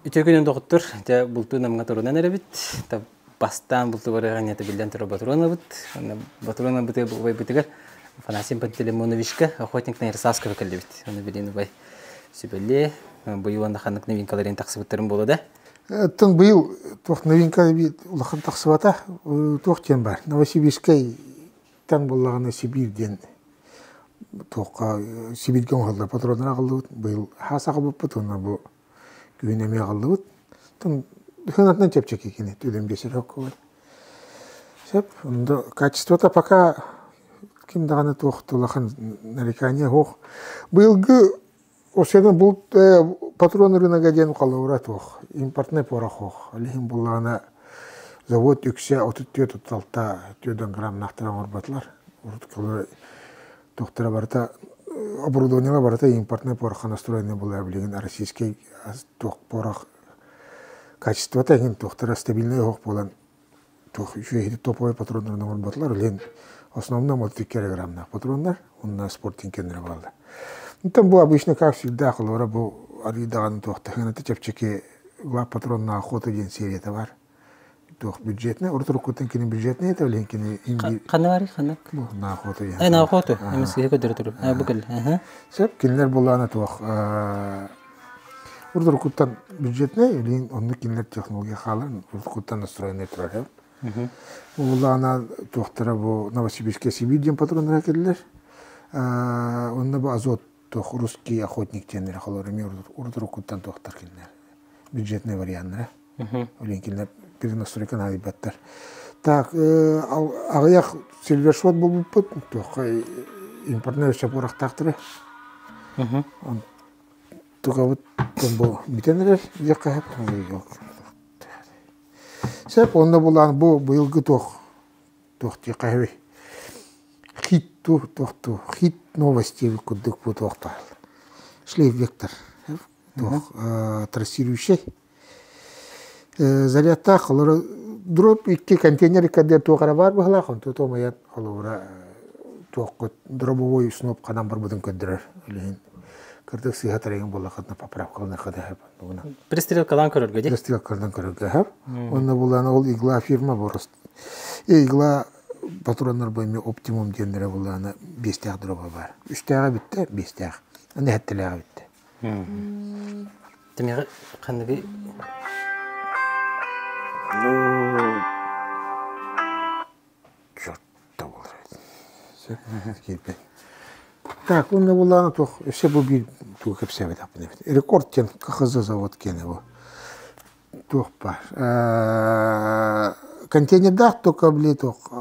Үтүө күнүн доҕоттор, дьэ бултуу намҥа турунан эрэбит. Бастаан булту барыаҕа ньата биллэн турар ботуруон ылбыт. Онно ботуруон ылбытыгар убайбытыгар Афанасий Пантелеймоновичка охотник на Ярославского кэллибит. Оны билин убай сүбэлиэ, быйыл уонна ханнык новинкаларын тахсыбыттарын буолла да? Оттон быйыл туох новинка улахан тахсыбата, туох диэн бар. Новосибирскайтан буоллаҕына Сибиир диэн туохха Сибииргэ оҥоһуллар патроннар аҕаллыбыт. Быйыл хаас аҕалбыппыт уонна бу күһүн эмиэ аҕаллыбыт. Оттон сыанатынан чэпчэки кини төлөн биэсэр оккубай. Сөп. Онно качествота пока ким даҕаны туох улахан нарекание суох. Быйылгы Осенин булт патрон рынога диэн холобура туох. Импортный порох суох. Ол иһин буллаҕына завод үксэ 34 36 40 граммнаахтар оҥорботулар. Урут туохтара барыта оборудованиелар барыта импортный порохха настроенный буолар билигин российский туох порох качествота иһин туохтара стабильный оһох буолан туох үчүгэй топовой патроннарын оҥорботулар билигин основном 32 граммнаах патроннар уонна спортинг кэннэрэ буолла. Онтон бу обычно как всегда холобура бу арыый даҕаны туохтаһыната чэпчэки глав патроннаах охота диэн серията бар. Туох бюджетный, урут уруккуттан кини бюджетный это билигин кини инди Ханна барый ханна? Бу на охота диэн. Э, на охоту. Эмис киһи көрдөрө турар. А, бу кэл. Сөп, кинилэр булаана туох урут уруккуттан бюджетный, билигин оннук кинилэр технология хаалан уруккуттан настроенный турар. Булаана туохтара бу Новосибирская Сибирь диэн патроннара кэллэр. Онно бу азот туох русский охотник диэннэр холор эмиэ урут уруккуттан туохтар кинилэр бюджетный варианнара. Билин кинилэр перенастройка наадыйбаттар. Так, аҕыйах сильвершот булбуппут, туохха импортнай өссө буорахтаахтара. Тукабыт бу бүтэн эрэр диэххэ сөп. Онно булаан бу быйылгы туох туох диэххэ хит ту туох ту хит новости курдук бу туохтаах шлейф вектор туох трассирующий Зарядтаах холоро дроп икки контейнер иккэрдигэр туох эрэ баар быһыылаах, онту туомайан холобура туоххут дробовой сноп ханан барбытын көрдөрөр. Билигин кырдык сыыһа тарайын буоллаххытына поправкаланыахха да сөп. Пристрелкалаан көрөргө дии? Пристрелкалаан көрөргө сөп. Онно булан ол игла фирма борос. Игла патроннар бу эмиэ оптимум диэннэрэ булаана биэстээх дроба баар. Үстээҕэ бүттэ, биэстээх. Аны сэттэлээҕэ бүттэ. Тимиҕи ханныгы Ну, черт буолар эбит. Так, уонна булаана туох өссө бу биир тугу кэпсээбэтэхпин эбит. Рекорд диэн КХЗ завод киэнэ бу. Туох баар. Контейнердаах только били туох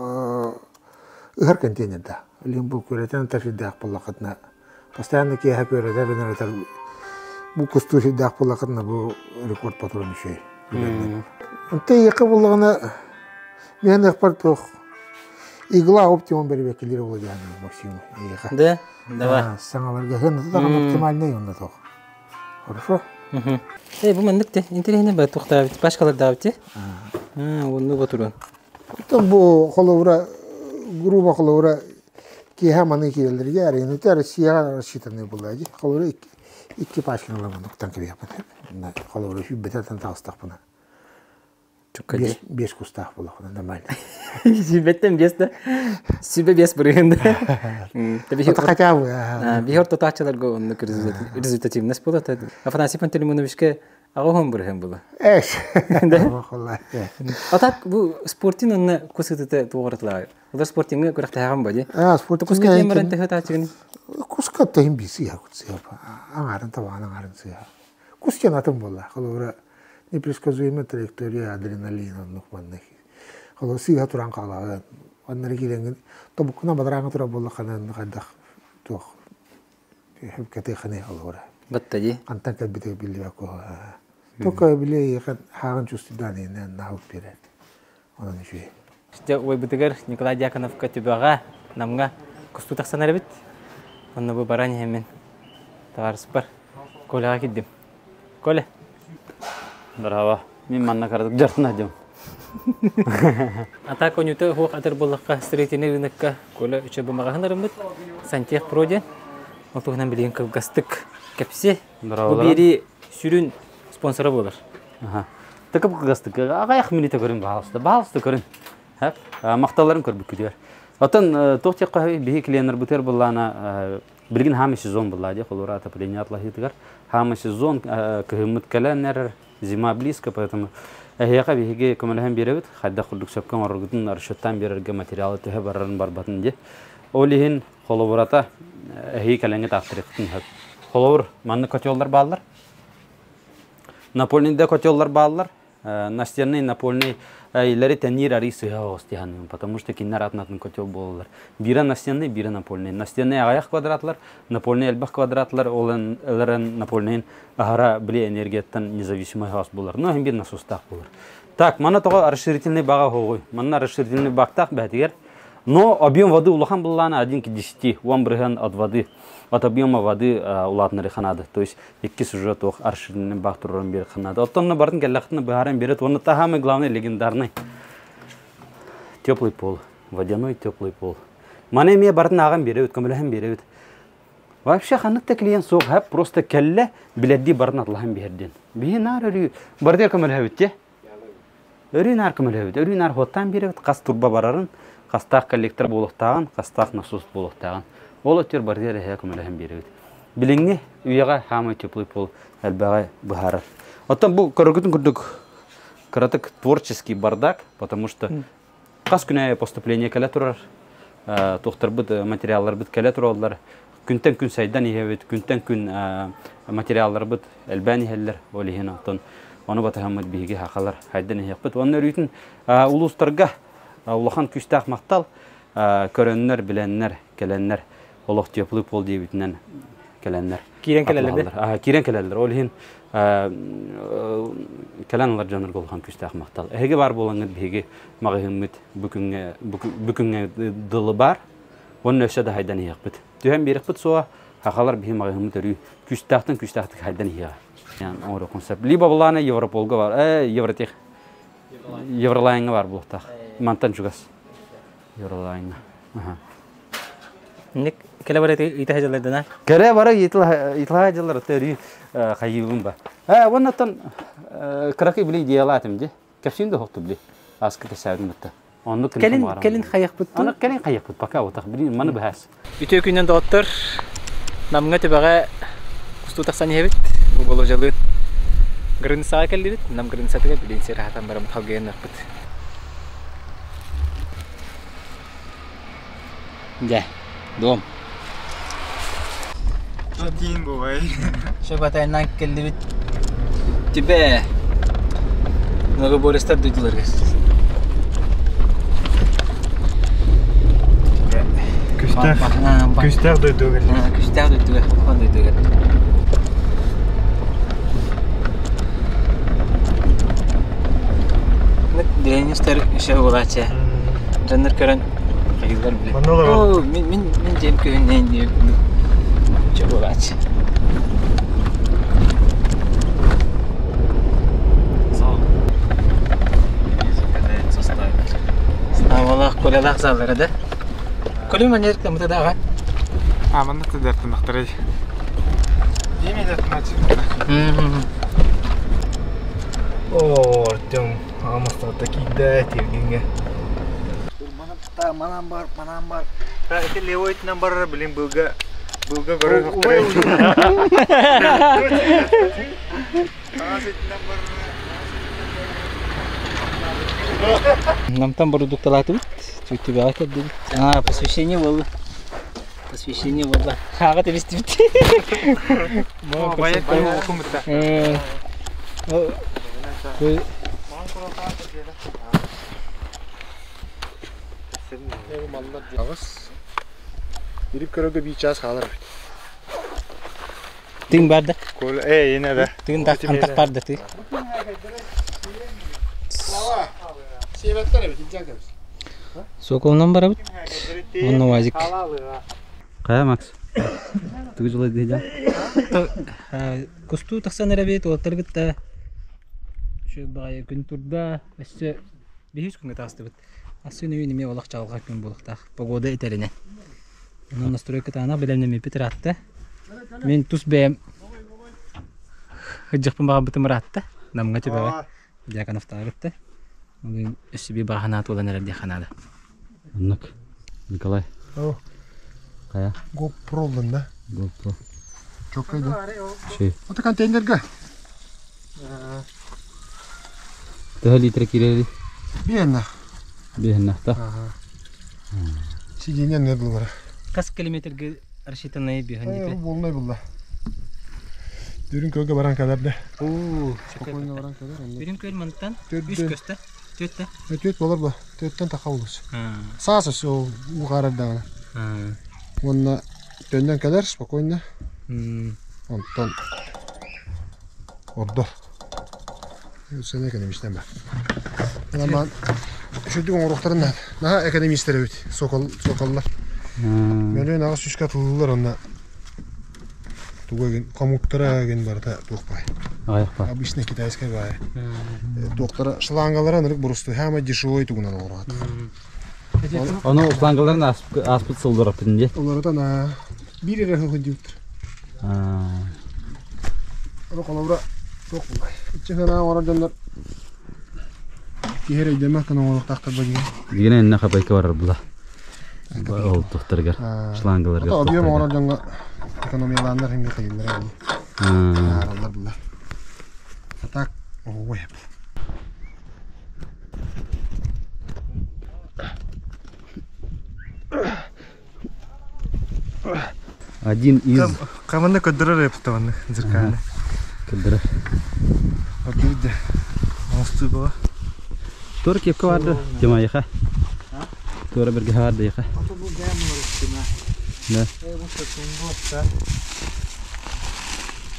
ыһар контейнердаах. Илин бу күрэтэн тафирдаах буоллаххытына Постоянно киэһэ күөрэтэр ынырытар бу кустуу сирдээх буоллаххытына бу рекорд патрон үчүгэй. Онто эйиэхэ буоллаҕына миэн ыахпар туох игла оптимум бэрибэккилиир буолуо диэн Максим эйиэхэ. Да, давай. Саҥаларга һын даҕаны оптимальный онно туох. Хорошо? Э, бу маннык те интэриэһинэй ба туохтаабыт пачкалардаабыт те. Онну батурун. Оттон бу холобура грубо холобура киэһэ маны киирэллэригэр арыйыныта Россияҕа рассчитанный буолла дии. Холобура икки пачканы ыламмын кэбиһэппин. Холобура сүүрбэтэн таҕыстахпына биэс, биэс кустаах буоллахпына нормально. Сүүрбэттэн биэс да? Сүүрбэ биэс бырыһын да? Хотя бы. Биһи ортотааччыларга оннук результативность буолар. Афанасий Пантелеймоновичка Аҕа бырыһын була. Эс. А так бу спортин онно кус ытыта туоҕуратылаа. Олар спортиҥҥа күрэхтэһэҕин ба дии. А, спортиҥҥа Куска тиэн баран төһө таачыгын? Куска тэһин биир сыыһа сыыһа. Аҥаарын табаҕын аҥаарын сыыһа. Кус диэн атын буолла. Холобура непредсказуемая траектория адреналин оннук маннык. Холобура сыыһа туран хаалаҕын. Оннары киирэҥҥин тобуккунан бадарааҥҥа турар буоллаххына хайдах туох Кэтиэхиний холобура. Батта дии. Хантан кэлбитэ биллибэт куһа. Только били хааҕын чувствуйдаан иһинэн наһаа биэрэр. Онон үчүгэй. Дьэ уойбутугар Николай Дьяконовка Түбэҕэ, Намҥа кустуу тахсан эрэбит. Онно бу баран иһэммин табаарыспар Коляҕа киирдим. Коля. Браво. Мин манна кыратык дьартына дьон. Ата конюта хуох атыр буоллахха строительный рынокка Коля үчө бу маҕаһын арыммыт Сантех Про диэн. Ол туһунан билигин кылгастык кэпси. Бу биэри сүрүн спонсора буолар. Аха. Тыкып кыгастык. Аҕыйах мүнүүтэ көрүн баһаалыста. Баһаалыста көрүн. Хэп. Махталларын көрбүккүтүгэр. Оттон туох диэххэ биһи клиеннарбытыгар былаана билигин хаамы сезон булла дии холура отопление атлаһыытыгар хаамы сезон кыһыммыт кэлэн эрэр зима близко поэтому эһиэхэ биһиги көмөлөһөн биэрэбит хайдах курдук сөпкө оҥороргутун расчеттаан биэрэргэ материалы төһө барарын барбатын дии ол иһин холобурата эһиги кэлэҥҥит аахтарыаххытын сөп холобур маннык котеллар бааллар напольный да котеллар бааллар настенный напольный илэри тэниир арый сыһа оҕус диһаныым потому что кинилэр атын-атын котел буолаллар биирэ настенный биирэ напольный настенный аҕыйах квадратлар напольный элбэх квадратлар ол ыларын напольныйын аһара били энергияттан независимый хаос буолар но иһин биир насостаах буолар так манна тоҕо расширительный баҕа оһоҕуй манна расширительный бактаах бээтигэр но объем воды улахан буллаана один к десяти уон бырыһыан от воды от объема воды улаатынары ханаады то есть иккис уже туох аршинын баах турарын биэр ханаады оттон барын кэллэхтина быһааран биэрет уонна та самый главный легендарный теплый пол водяной теплый пол маны эмиэ барын ааҕан биэрэбит көмөлөһөн биэрэбит вообще ханнык да клиент суох хэп просто кэллэ билэрдии барын атлаһан биһэрдин биһи наар өрүү бардыар көмөлөһөбүт те өрүү наар көмөлөһөбүт өрүү наар хуоттаан биэрэбит хас турба барарын хастаах коллектор буолуохтааҕын хастаах насос буолуохтааҕын ол өттүгэр барытыгар эһээ көмөлөһөн биэрэбит билиҥҥи үйэҕэ хаамай теплый пол элбэҕи быһаарар оттон бу көрөргүтүн курдук кыратык творческий бардак потому что хас күн аайы поступление кэлэ турар туохтарбыт материалларбыт кэлэ тураллар күнтэн күн сайдан иһэбит күнтэн күн материалларбыт элбээн иһэллэр ол иһин оттон ону батыһаммыт биһиги хахалар хайдан иһиэхпит уонна өрүүтүн улуустарга улахан күүстээх махтал көрөннөр билэннэр кэлэннэр олох теплый пол диэбитинэн кэлэннэр киирэн кэлэллэр киирэн кэлэллэр ол иһин кэлэн ылар дьоннорго улахан күүстээх махтал эһиги баар буолаҥҥыт биһиги маҕаһыыммыт бу күҥҥэ бу күҥҥэ дылы баар уонна өссө да хайдан иһиэхпит түһэн биэрэхпит суоҕа хахалар биһи маҕаһыыммыт өрүү күүстээхтэн күүстээхтик хайдан иһиэҕэ оҥоруоххун сөп либо былаана Европолга бар э Евротех Евролайнҥа бар буолуохтаах мантан чугас Евролайнҥа Ник кэлэ бара ыйта сылдьаллар Кэлэ бара ыйыталаһа дьыллар өрүү хайыыбын ба. Ээ уоннаттан кыракый били идеялаатым ди. Кэпсиин да хохту били. Аска кэсээбин бытта. Оннук кэлин кэлин хайахпыт. Аны кэлин хайахпыт пока отах били маны быһаас. Үтүө күнүнэн доҕоттор. Намҥа түбэҕэ кустуу тахсан иһэбит. Бу Боложалыын Грынсаҕа кэллибит. Нам Грынсатыгар билин сир аһатан бараммыт халгыйаннахпыт. Дьэ, дом. Один бывает. Шөбатайынан кэллибит. Түбэ. Многоборецтар дойдуларыгар. Күстээх. Күстээх дойдуга. Күстээх дойдуга, улахан дойдуга. Дренистер еще булача. Дьоннор көрөн хайыылар биле. Манна олорор. Оо, мин мин мин дьиэм көһүннээн диye чэ буолааччы. Славалаах, Колялаах заллара да. Колю манер кымыта даҕа. А, манна тыдартынахтарай. О, Артем, аҕам киирдэ тиэргэҥҥэ. Манан бар, манан бар. Ити левой өттүнэн барара билин быылга быылга көрөр Намтан бородуукталаатыбыт, Түбэҕэ кэллибит. А, посвящение буолла. Посвящение буолла. Хааҕа тэбистибит. Аҕыс. Ирип көрөргө биир чаас хаалар эбит. Тыын бар да? Коля, э, ине да. Тыын да, антах бар да тыы. Сиэбэттэр эбит, илдьэн кэбис. Соколунан барабыт. Онно УАЗик. Хайа, Макс? Тугу дьулайдыһыдьан? Кустуу тахсан эрэбит, уолаттары кытта үчүгэй баҕайы күн турда. Өссө биһис күҥҥэ таҕыстыбыт. Ассыын өйүн эмиэ олох чаҕылхай күн буолуохтаах. Погода этэринэн. Онон настройка таанах бэлэмнэммиппит ыраатта. Мин тус бэйэм Хыдьахпын баҕарбытым ыраатта. Намҥа түбэҕэ Дьяконовтааҕытта. Бүгүн өссө биир баҕа санаа туолан эрэр диэххэ наада. Оннук. Николай. О. Хайа? GoPro да? GoPro. Чоккай да. Ши. Ото контейнерга. Төһө литр киирэрий? Биэннэ. Биэһиннэхта. Ага. Сиденье не было. Хас километрга рассчитанный биһан литр? Волной было. Дүрүн көлгө баран кэлэр да. Оо, Спокойно баран кэлэр. Үрүн көл мантан үс көстө. Түөттэ. Түөт болар ба. Түөттен таха улус. Саас өссө уу хаарар даҕаны. Уонна төннөн кэлэр спокойно. Онтон ордор. Сен экономистен бар. Аман үчүгдүк оҥоруохтарын наада. Наһаа экономистер эбит сокол соколлар. Мөлүөн аҕыс сүүскэ атыллылар онно тугу эгин хомуктара эгин барыта туох баай. Аҕыйах баар. Обычный китайскай баай. Туохтара шлангалара ынырык борустуй хаама дешевой тугунан оҥороот. Ону шлангаларын ааспыт сыллараппын дии. Олорутан биир эрэ сылдьыбыттар. Ону холобура туох булай. Иччи санаа оҥорор дьоннор киһи эрэйдэммэт гына оҥоруохтаахтар ба диэн. Дигинэ иннэ хапайка барар була. Ол тухтарыгар, шлангаларга. Ото объем оҥорор дьоҥҥо экономиялааннар хингэ тайыллара аараллар була. А так, ой. Один из... Каманы көддөрөр эптаванны зеркально. Көддөрөр. Ордуйда. Оңостуу баҕа. Туора кепка барды, Тимайха. Туора бирге барды, яха. Да.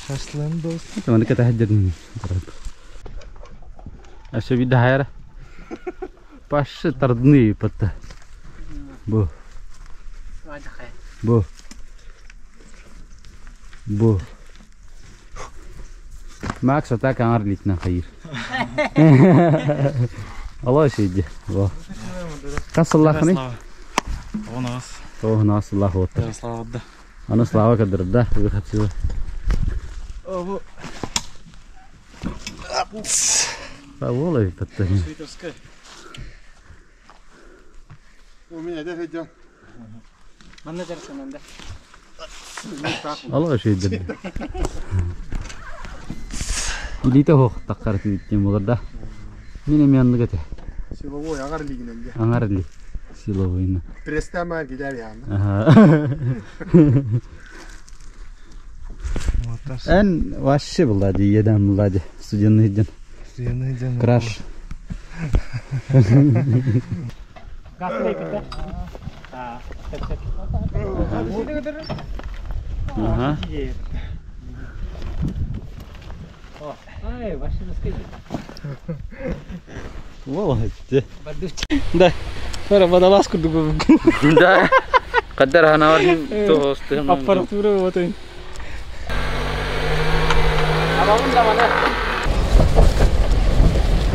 Шашлын дост. Таманы ката хаджадын. Аша вида хайра. Пашы тардны патта. Бу. Бу. Бу. Макс атак аңар литна хайыр. Алла шейди. Во. Касыллахны? Онас. Оһнас Аллах оттар. Слава Аны Слава кадырда, выходила. Бу. Павола патта. У меня даже идет. Манна дәрсен Алла шейди. Илите хох таккар титтен болар да. Мен эми анны кете. Силовой агар лигинен. Аңар ли. Силовойны. Престама гидер яны. Ага. Эн вообще была ди, едем была ди, студенный день. Краш. Ага. Ай, вообще Молодцы. Да. Пара водолаз курдук. Да. Каддар ханавар Аппаратура вот он.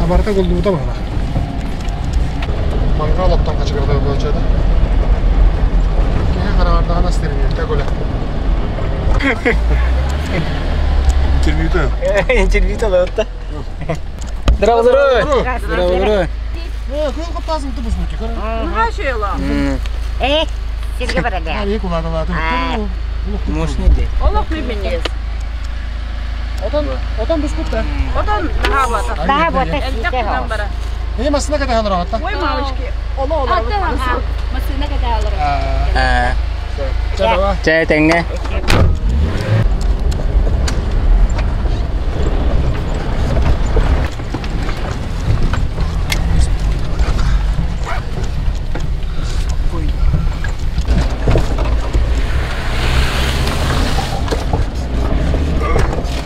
Абарта голдубута бала. Мангал оттон качырда болчу да. Кеhe карабарда астырын көle. Интервью Интервью алып Здорово, здорово. Здорово, здорово. Көл каптасың тубус мути. Э, сирге барады. Али куладалады. Мощный день. Олох лүбенес. Отон отон бускут да. Отон наһаабата. Daha бота Элбэх сите гынан хо. бара. Эми масына ката халар атта. Ой, мамочки, оло оло. Масына ката алыр. Чаба. Чай теңге.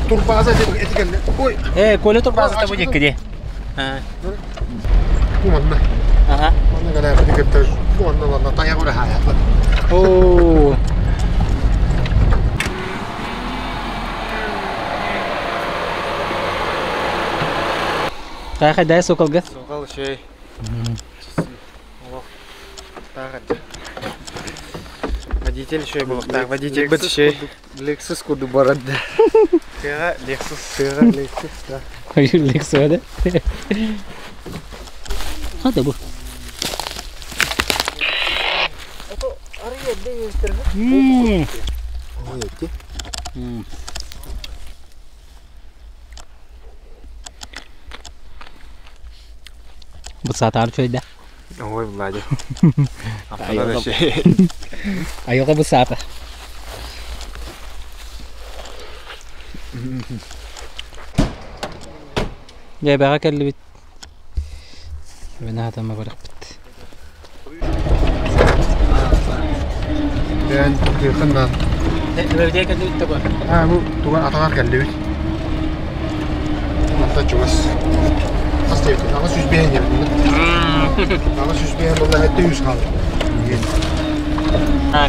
Турбаза деп этигенде. Ой, Э, Коля турбаза та будет где? куманна. Ага. Манна гана бит куманна ланна тая гора хаят. О. Кайха дай соколга. Сокал шей. Олох. Тагат. Водитель еще был. Так, водитель бит шей. Lexus куду барады. Тыаҕа Lexus. Тыаҕа Lexus да. Ойуур Lexus да. Хата бу. Ой, эти. Бу саатаар үчүгэй да. Ой, Владя. Айылҕа бу саата. Дьэбэҕэ кэллибит. Вина барахпыт. Бэйэн тыахын Эбэбитэ кэллибит да Аа, бу туга атаҕар кэллибит. Манта чугас. Хас диэбитин? 805 диэбитин. 805 буолла, 700 хаалла.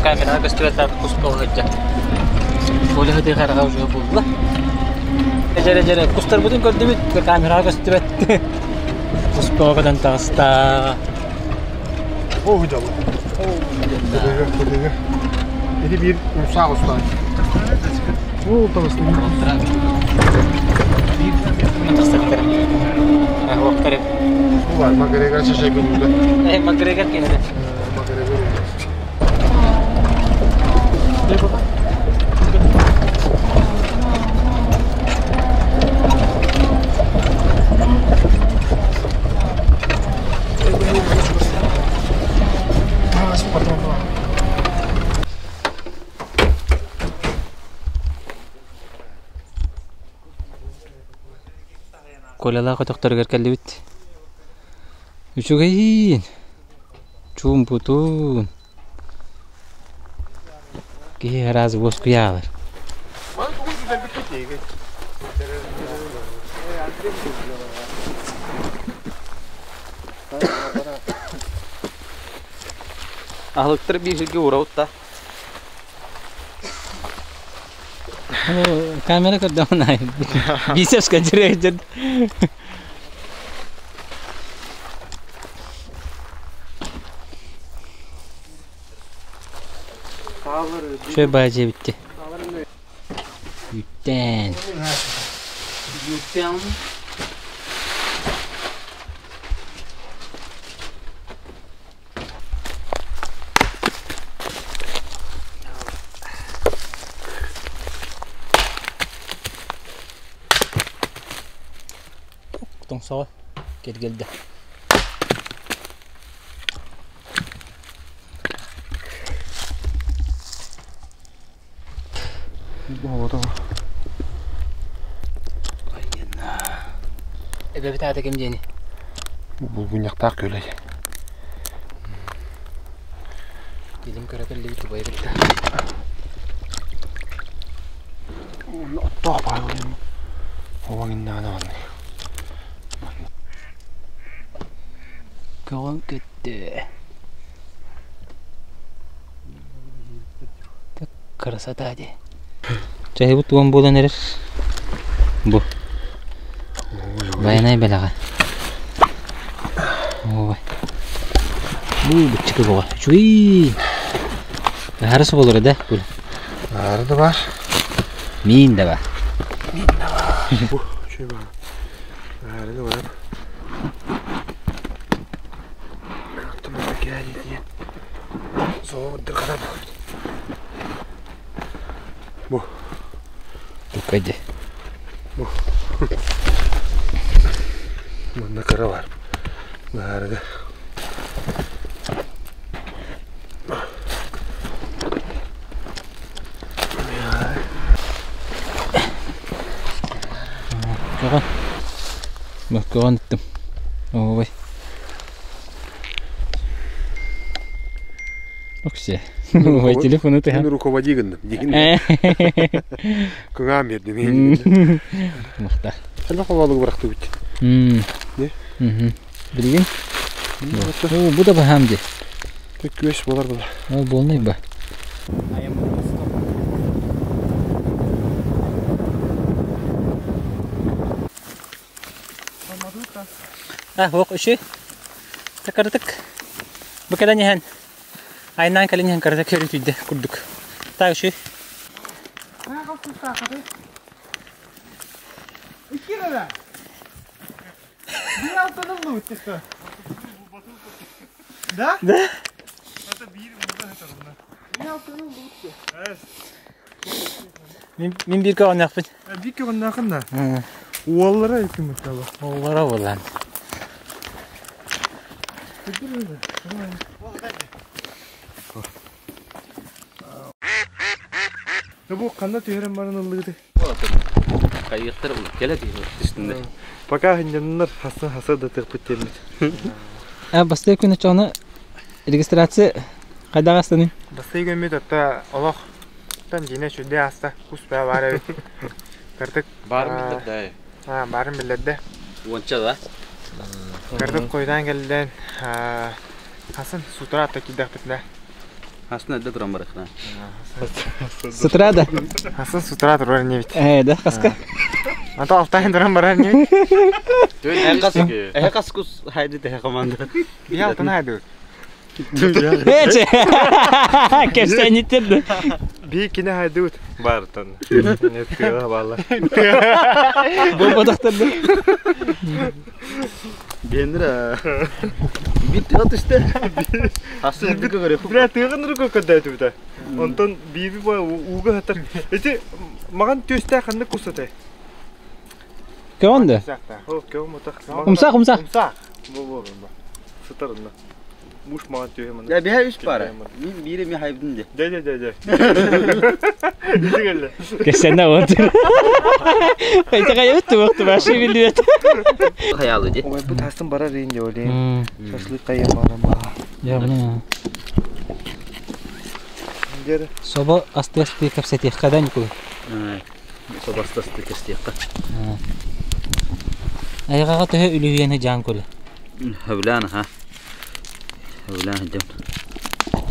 Камераҕа көстүбэт кус буола сылдьар. Коля хытыы хараҕа уже булла. Дьэрэ дьэрэ кустарбытын көрдүбүт, камераҕа көстүбэт. Кус көтөн таҕыста. О, дьолу. Кыдыгы, кыдыгы. Ити биир умсаах устаан. О, таҕыста. Тахсаттар. Уоктары. Бу бар, Макгрегор шашайбын уда. Макгрегор кенеде. Макгрегор уда. Колялаах өтөхтөрүгэр кэллибит. Үчүгэйиин. Чуумпутун. Киһи араас уоскуйаалар. Аһылыктар биир сиргэ уурабыт да. Камера көрдөҕүн аайы бицепс кэдьириэйдин. Шөй баа дьиэбитти. Үүттээн. Үүттээн. Тоҥсоҕо киргэлдэ. Эбэбит аата ким диэни? Булгунньахтаах күөлэй. Илим көрө кэллибит убайы кытта. Оттоох баай Оҕоҥ иннэҕинэ маннык. Көҕөн көттө. Красота дии. Чайыбыт уон буолан эрэр. Бу. Байанай бэлэҕэ. Ой. Бу быччыкы буға. Үчүгэй. Аһара соболоро да бу. Аһара да бар. Миин да бар. Миин да бар. Бу үчүгэй бар. Аһара да бар. Бу. Тукайди. Бу. Манна кыра бар. Баарыга. Көҕөн. Көҕөн ыттым. Ой. Оксе. Ой, телефону ты. Мен руководи гынным. Дигин. Кыҥаам бердим. Махта. Элбэх хололугу бырахтыбыт. Не? Билигин? Бу да баһаам ди. Күөс болар була. Ол болнай ба. А, ох, үші. Такардык. Бу кэлэн иһэн. Айнаан кэлэн иһэн карата көрүтүйдэ курдук. Так үші. Икки эрэ. Bir alttan ыллыбыт текка. Да? Да. Это биир мында хатарымна. Bir alttan ыллыбыт. Мин биир көҕүннэхпин. Биир көҕүннээхин да. Уоллара үкүмүт таба. Уоллара буолан. Бу ханна түһэрэн баран ыллыгыты? Кайыктар кэлэ түстүндө. Пока хыннаннар хаса хаса да тыппыт теммит. А бастакы күнү чону регистрация кайда астыны? Бастакы күммүт отто олох тан дьиҥэ сүрдэ ааста кус баа баар эбит. Кырдык Баарын билдерде. Аа, баарын биллэрдэ. Уонча да. Кырдык койдан кэллэн хасын сутра атта киирдэхпитинэ. Хасын эрдэ туран барыхна. С утра да? Хасын с утра турар инибит. Э, да, хаска. Ата алтайын туран барар инибит. Эһэ хас кус хайды тэһэ команда. Биһи алтын хайдыбыт. Эче! Кэпсээнниттэр да. Бии кини хайдыбыт баартан. Не тыа баалла. Буолбатахтар да. Бенра. Бир тыа түстэ. Хасын үрдүккэ көрүөх. Бля тыаҕын үрүккэ көрдөөтүбүтэ. Онтон бииби бу ууга хатар. Ити маҕан түөстээх ханнык кус этэй? Көҕөн да? Ол көҕөн мотах. Умсаах, умсаах. Умсаах. Бу бу бу. Сытар онно. Муж маҕан түөһэ манна. Я биһэ үс пара. Мин биири ми хайбытын де. Дэ дэ дэ дэ. Ити кэллэ. Кэсэнэ вот. Хайта кайбыт туох баши биллибэт. Хаялы де. Ой, бу тастын барар иин деп ойлайм. Шашлык кайым барам. Я блин. Дер. Собо асты-асты кэпсэтиэххэ да Николай? Собо асты-асты кэпсэтиэххэ. Айҕаҕа төһө үлүһүйэн сыдьаан көлө? Хөбүлээн аха. Хөбүлээн сылдьабын.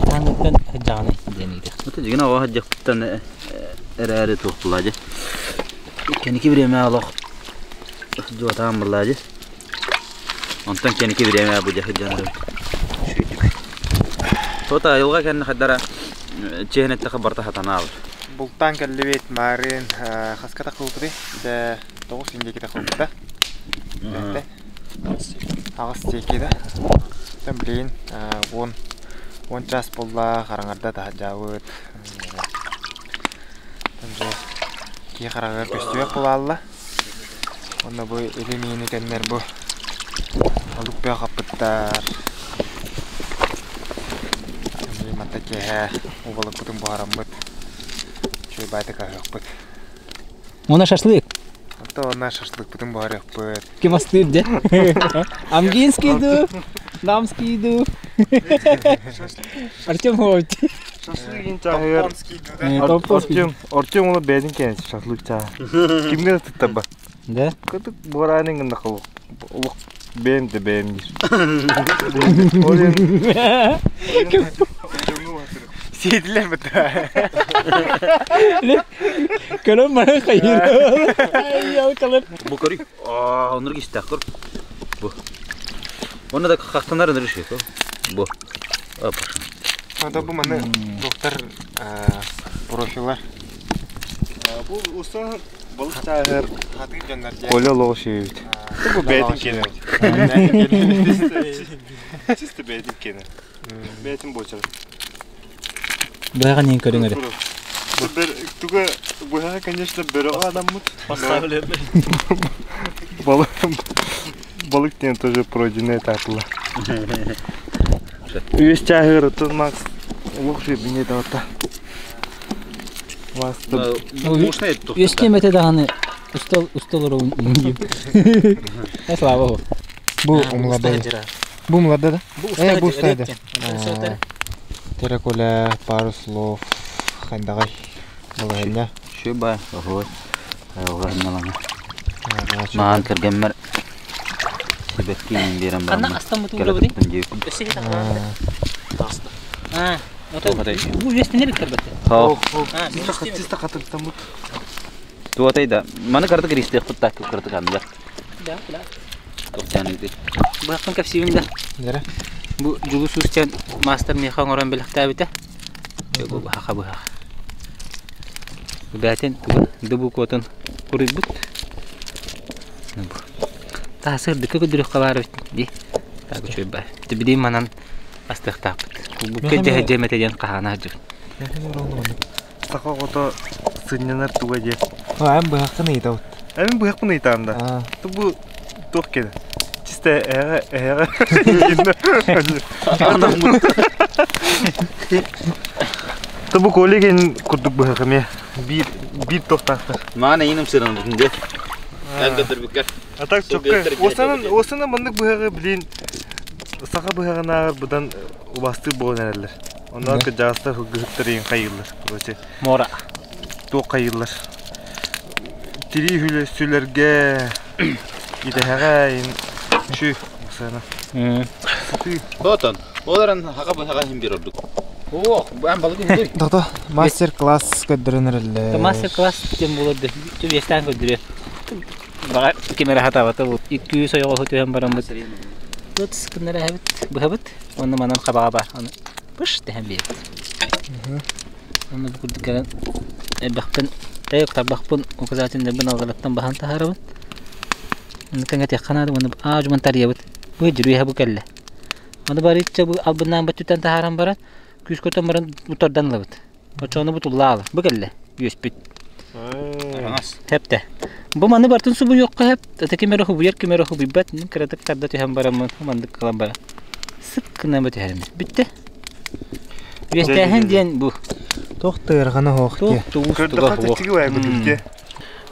Хаһааҥҥыттан сылдьаҕыный диэн ыйытыах. Ата дьигин оҕо сылдьахпыттан эрээри туох булаа дьэ. Кэнники бириэмэ олох сылдьыбатаҕым буоллаа дьэ. Онтон кэнники бириэмэ бу дьэ сылдьан эрэбит. Үчүгэйдик. Туота айылҕа кэннэ хайдара чиэһин эттэххэ барыта сатанаабыт. Бултаан кэллибит маарыын хаска тахсыбыппытый? Дьэ тоҕус индиэки тахсыбыппыта. Аҕыс диэки да. Оттон билигин уон уон чаас буолла хараҥарда таһырдьаабыт. Дьэ киһи хараҕыгар көстүбэт буолаалла. Уонна бу илим иини кэннэр бу олук бөҕө хаппыттар. Манта киэһэ убалыкпытын буһараммыт үчүгэй баайдык аһыахпыт. Уонна шашлык. Онто уонна шашлыкпытын буһарыахпыт. Ким астыыр дьэ? Амгинский дуу, Намский дуу. Артем Хович. Шашлыгын чааһыгар Топпонский. Артем, Артем ула бэйэтин кэннэ шашлык чааһа. Кимҥэ да туттарба. Да? Кытык буораанын гына холох. Олох бэйэм да бэйэм диир. Ол иһин Сиэтилэр бытта. Көрөн баран хайыр. Бу көрүй. Аа, оннук истээх көр. Бу. Онно да хахтанар ынырыш Бу. Опа. Ата бу маны доктор профилар. Бу уста балык чааһыгар Хатыыр дьоннор диэн. Коля олоҕу сиэбит. Бу бэйэтин киэнэ. Чисто бэйэтин киэнэ. Бэйэтин буочара. Быһаҕа нин көрүҥ эрэ. Туга быһаҕа, конечно, бөрөҕө адаммыт. Поставили. Балык балык диэн тоже пройденный этап Үс чааһыгар оттон Макс олох үбүнэ таватта. Макс Мощный тух. Үс киэмэтэ даҕаны устал устал ороун Слава Богу. Бу умларда. Бу умларда да? Э, бу устайды. Терраколя, пару слов, хандагай. Балаһынньа. Шуба, охой. Айылҕа Маан кэргэммэр сибэкки биэрэн Ханна бараммын. астаммытын Кэлэ булабытый? туттун диэбиппин. Өссө А, бу үөстэнер иттэрбэтте. Хоо. чисто хатыртаммыт. Туотай да. Маны картык ристиэхпит так картык анныгар. Да, да. Тохтяныгы. Быһахпын кэпсиибин да. Дэрэ. Бу Дьулус Уустян маастар миэхэ оҥорон бэлэхтээбитэ. Бу быһаха быһах. Бээтин тугун дыбу куотун куруйбут. Таа сырдыкка көрдөрүөххэ баар эбит дии. Так үчүгэй баар. Билигин манан астыахтаахпыт. Букка дьэһэ дьиэ диэн хаһаана сылдьыбыт. Саха оҕото сынньанар туга диэн. Эн быһаххын ыйытабыт. Эн быһахпын ыйытаам да. Бу туох кэлэ? Чисто эһэҕэ эһэҕэ. Бу коллегин курдук быһах эмиэ. Биир биир туохтаахтар. Маана иным сыран бүтүн дьэ. Эн көтөрбүккэр. А так чокка. Осанан осанан маннык быһаҕы билин саха быһаҕынааҕар быдан убастыыр буолан эрэллэр. Онно кырдьаҕастар сылгыһыттар иин хайыыллар. Короче, Мора. туох хайыыллар. Тирии хүлэ сүлэргэ идэһэҕэ иин үчү осана. Сытыы. Отон. Олорон хака быһаҕа иһин биир ордук. Ох, баан балык иһин. Дото мастер-класс көрдөрөн эрэллэр. Мастер-класс диэн буолар да. Түбэстээн көрдөрүө. Баҕар ким эрэ хатаабата бу. 200 ойоҕоһу түһэн бараммыт. Тут гыннара эһэбит, быһабыт. Онно манан хабаҕа бар. Аны пыш дэһэн биэрэбит. Онно бу курдук кэлэн элбэхпин, тарбахпын указательнайбын алҕалаттан баһан таһаарабын. Онно кэҥэтиэххэ наада уонна аа дьуман тарыйабыт. Бу дьүрүһэ бу кэллэ. Аны барычча бу албыннаан бөттүттэн таһааран баран, күүскэ отон баран утардан ылабыт. Оччоҕуна бу туллаала. Бу кэллэ. Үөспүт. Хэптэ. Бу маны бартын субуйуохха хэп. Ата ким эрэ хубуйар, ким эрэ хубуйбат. Мин кыратык тарда түһэн бараммын, мандык кылан баран. Сык гына бу түһэрим. Бүттэ. Үөстээһин диэн бу. Туох тыырҕана хоох Туох туус туга Көрдөххө хуох. чэпчэки баайы курдук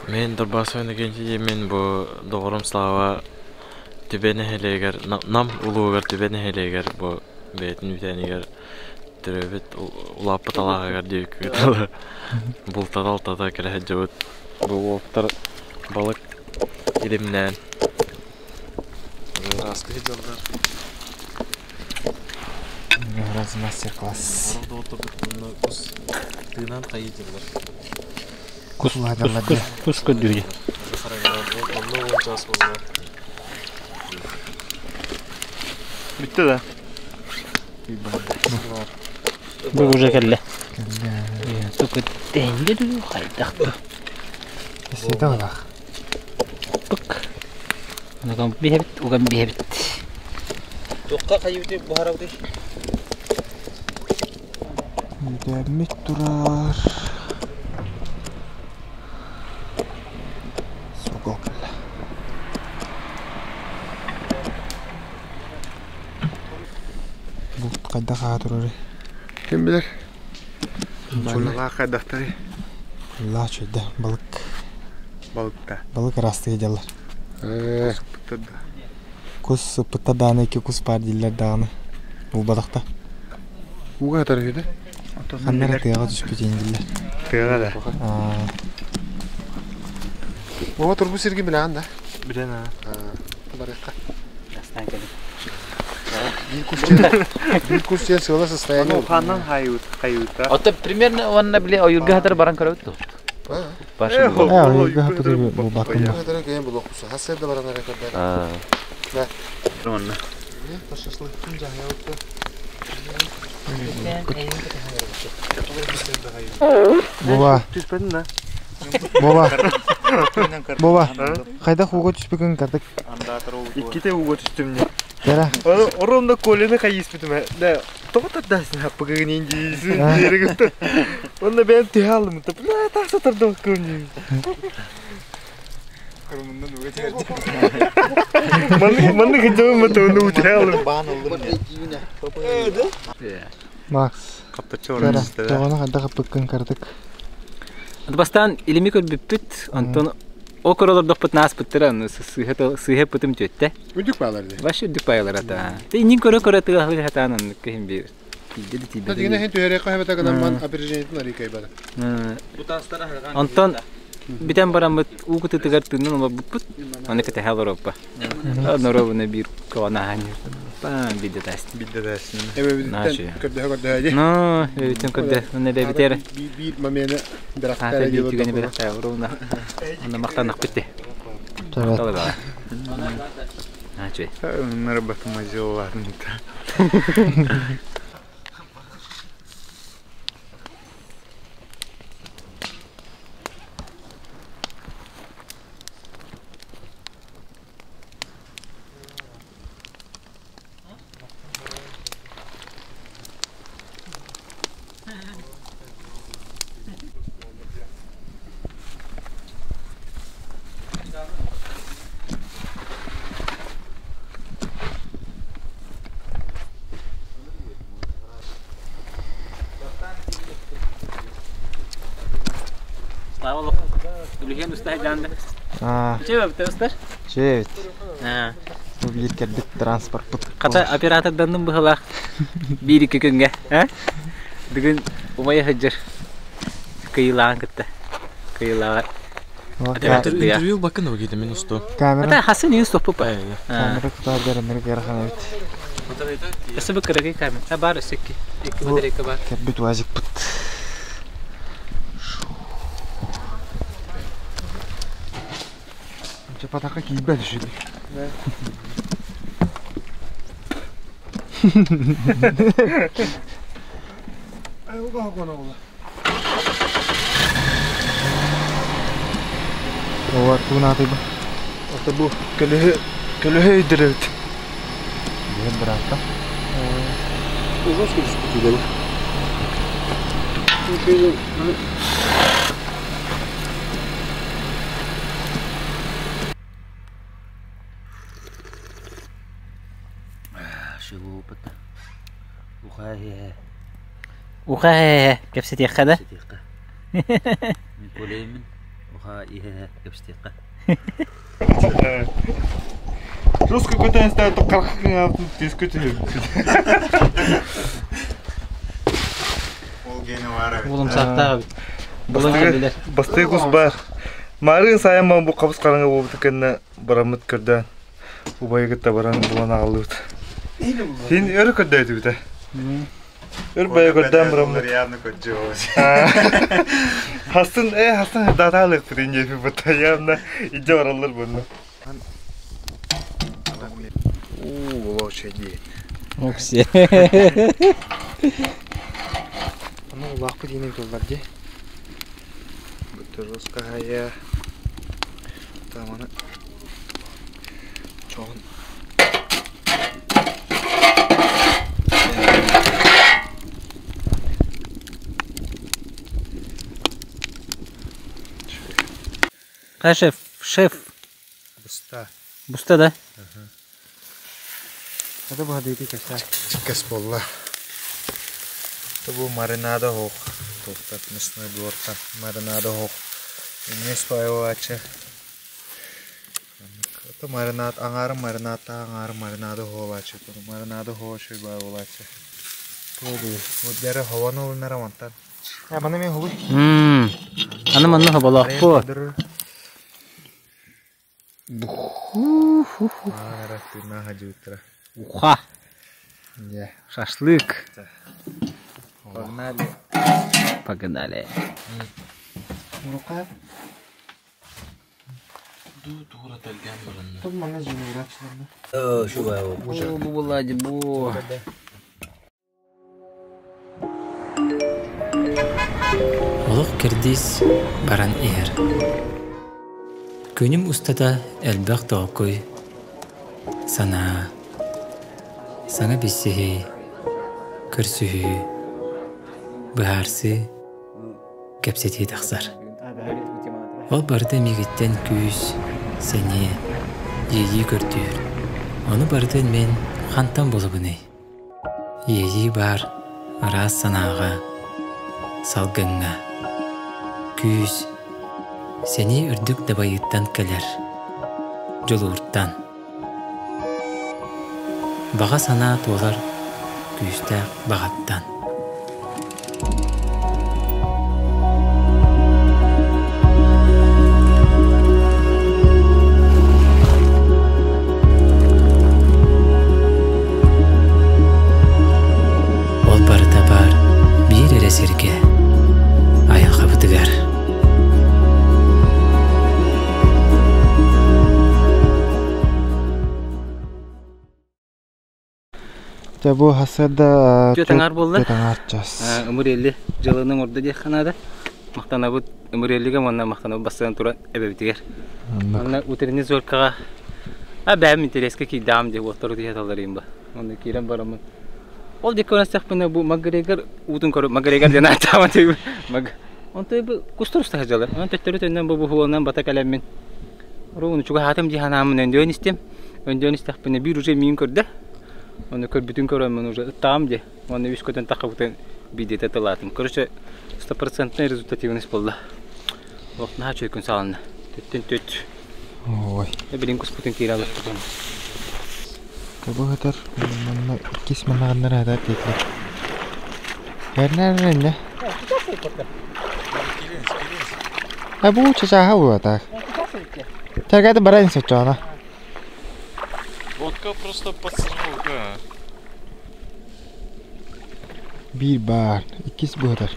Мен Дорбасов Иннокентий мен бу доҕорум Слава Түбэ нэһилиэгэр Нам улууһугар Түбэ нэһилиэгэр бу бэйэтин үүтээнигэр төрөөбүт улааппыт алааһыгар диэбиккэ дылы бултата-алтата кэлэ сылдьыбыт. Бу уолаттар балык илимнээн ыраастыы сылдьаллар. Раз мастер-класс. Тыынан хайыы дьыллар. Кус, кус, кус көрдүүрү. Бүттэ да. Бу уже кэллэ. Туку тэнде дуу хайдах да. Сиэтэ олах. Пык. Уган биһэбит, уган биһэбит. Туохха хайыыты буһарабытый? Үүтэммит турар. Сокол кэллэ. Булт хайдах аа турары? Ким билэр? Балык хайдахтары? Лаа чөйдө балык. Балыкта. Балык ырастыы дьаллар. Кус сыппытта дааны икки кус баар дииллэр даҕаны. Булбатахта. Ууга хатар үһү да? Ханна эрэ тыаҕа түспүт дииллэр. Тыаҕа да? Оҕо турбут сирги билэҕин да? Билэн аа. Барыахха. Астаан кэлин. Биир кус диэн сыала состояние. Ону ханнан хайыут хайыута. Оттон примерно уонна били ойуурга хатар баран көрөбүт дуо? Э, ойуурга хатар булбаккын. Хатары кэйэн булуохпус. Хас да баран эрэ көрдө. Да. Онно. Шашлыктын жаһаябытта. Буба. Түспэтин да. Буба. Буба. Хайдах ууга түспүкүн кардык. Иккитэ ууга түстүм не. Кэрэ. Оронда Коляны хайыспытым. Да, тоҕо тардасың хаппыгын индийсин диэригин. Онно бэйэм түһэ алым. Бля, тахса тардыбаккын. Манны манны кыджабын мата оны утэ алым. Макс. Каптачы Кэрэ. Тоҕону хайдах хаппыккын кардык. Бастаан илими көрбүппүт, онтон о көрөлөрдөхпүт нааспыттара, аны сыыһа пытым түөттэ. Үдүк баалар дии. Баш үрдүк байлар ата. Те иннин көрө-көрө тыаһы хатаан аннык киһим биир. Тиийдэ да Та дигине тиийбэтэ. хин түһэрэ каһабата гынан ман опережениетин арыйкай бада. Онтон бүтэн бараммыт уу кытытыгар тыыннан олорбуппут. Аны кэтэһэ олороппа. Норобуна биир көҕөн Паан бидде тастым. Бидде тастым. Эбэ биттен көрдөһө көрдөһө ди. Но, эбиттен көрдө. Онна бэбитер. Биир момены бирактар диye түгени бирактар уруна. Онна мактанак битти. Макталыга. Ачы. Нарабатмазелларны. Слава Үлүһүөн уста хайдаан да. Чэ бэбит устар? Чэ эбит. Бу биир кэлбит транспортпут. Хата операторданным быһылаах биир икки күҥҥэ. Бүгүн умайа сылдьар кыйылааҕын кытта. Кыйылааҕа. Интервью бакын өгейді мен усту. Камера. Ата хасын үйін стоппу па. Камера тутаар дәрімір керахан эбит. Өссө бу кыракый камера. А бар өссө икки. Икки батарейка бар. Кэлбит уазикпыт. Чапатака киирбэт үчүгэй. Олар тугун бу? Ото бу көлөһө көлөһө өйдөрөбүт. Биир быраатта. Ужас күлүспүт Уха кэпсэтиэххэ да? Мин колеймин. Уха иһэ кэпсэтиэххэ. Жестко көтөн стал тоққарқын теске түһүп. Улум сааттаах Булан кэллилэр. Бастыы кус бар. Марын сайаман бу қабыс қараңа болбут кэннэ бараммыт көрдөөн. Убайы кытта баран булан аҕаллыбыт. Син өрө көрдөөтүбүтэ. Өр бая көрдөөн бараммыт. Хастын э хастын датаалык бит инже бут явно иже бараллар буну. Уу, лошади. Окси. Аны улаахпыт иинен туллар дии. Бутырос кахая. Таманы чоҕун. Ха шеф, шеф. Буста. Буста да? Это бу хадыйты кэсэ. Чиккес болла. Бу маринада хоқ. Тоқтат мясной двортан маринада хоқ. Эмес байылачы. Это маринад, аңары маринад, аңары маринада хоолачы. Маринада хоочу байылачы. Бу дәрі хаваны олынара мантан. Мана мен хулуй. Аны манна хабалаах бу. Уха. Шашлык. Погнали. Погнали. Рука. Тут мана жинурачларны. Бу булади бу. Олох кэрдиис баран иһэр. Күнүм устата элбэх тоокуй, санаа, саҥа билсиһии, көрсүһүү, быһаарсыы, кэпсэтии тахсар. Ол барыта миигиттэн күүс, сэниэ, иэйии көрдүүр. Ону барытын мин хантан булабыный? Иэйии баар араас санааҕа, салгыҥҥа. Күүс, сэниэ үрдүк дабайыыттан кэлэр, дьулууртан. Баҕа санаа туолар күүстээх баҕаттан. Ол барыта баар биир эрэ сиргэ, айылҕабытыгар. Дьэ бу хасыарда Түөрт аҥаар буолла. Түөрт аҥаар час. Ымырыэлли дьылының ордо диэх наада. Махтанабыт Ымырыэллигэ уонна махтанабыт бастаан туран эбэбитигэр. Манна утренний зоркаҕа а бэйэм интэриэскэ киирдэҕим дии уоттары түһэ талларыйым ба. Онно киирэн бараммын. Ол диэки көрөн бу Макгрегор уутун көрө Макгрегор диэн ааттаабын тыйбын. Маг Онто бу кустар уста сылдьаллар. Онон төттөрү төннөн бу буһуонан бата кэлэммин. Руун чугаһаатым дии санааммын өндүөн истим. Өндүөн истэхпинэ биир уже миин көрдө. Оны көрбүтүн көрөммүн уже ыттаҕым дии. Уонна үс көтөн таххыбытын биирдиэтэ тылаатым. Короче, стопроцентная результативность буолла. Олох наһаа үчүгэй күн саҕаланна. Түттүн түт. Ой. Билин куспутун киирэ алыппытын. Кыбы хатар манна иккис маннаҕаннар хатар диэтилэр. Эрнэр эрнэ. А бу чачааха буолатаах. Чагаты барайын соччоона. Водка просто подстраховка. Биир баар, иккис быһытар.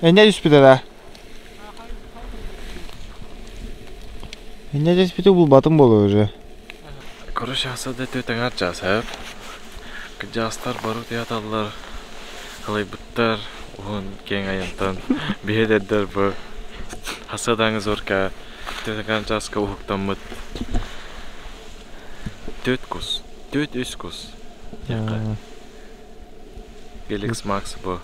Энньэ түспүтэ да? Энньэ түспүтү булбатым буолуо уже. Короче, хаса да төтөҥөр часап. Кыдьаастар бару театаллар, халайбыттар, уһун киэҥ айантан биһи бу хасадаҥы зорка төтөҥөр часка уһуктаммыт. Төт кус, төт үс кус. Геликс Макс бу.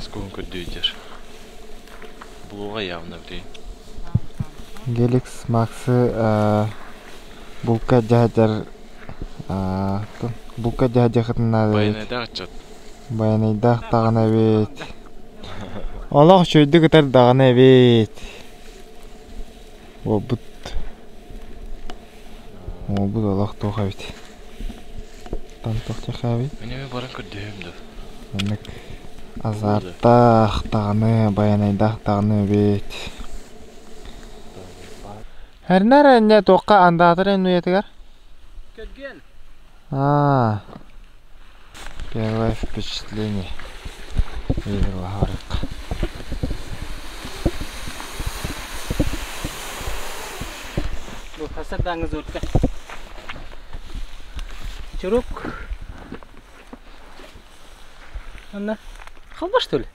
Скун көрдүүтер. Булуға явно блин. Геликс Максы булка жаһажар булка жаһажахытын Баянайдаах чат. Баянайдаах таҕана эбит. Олох чөйдү кытар даҕана эбит. Уолбут Уолбут олох туох эбит. Тан туох тиэхэ Мен эми баран көрдүһүм да. Оннук азарттаах даҕаны, баянайдаах даҕаны эбит. Эрнэр энньэ туохха андаатар эннуйатыгар? Көргөн. А, первое впечатление. Игорь. Бу хасардаҥы зорка. Чурук. Анна, халба что ли?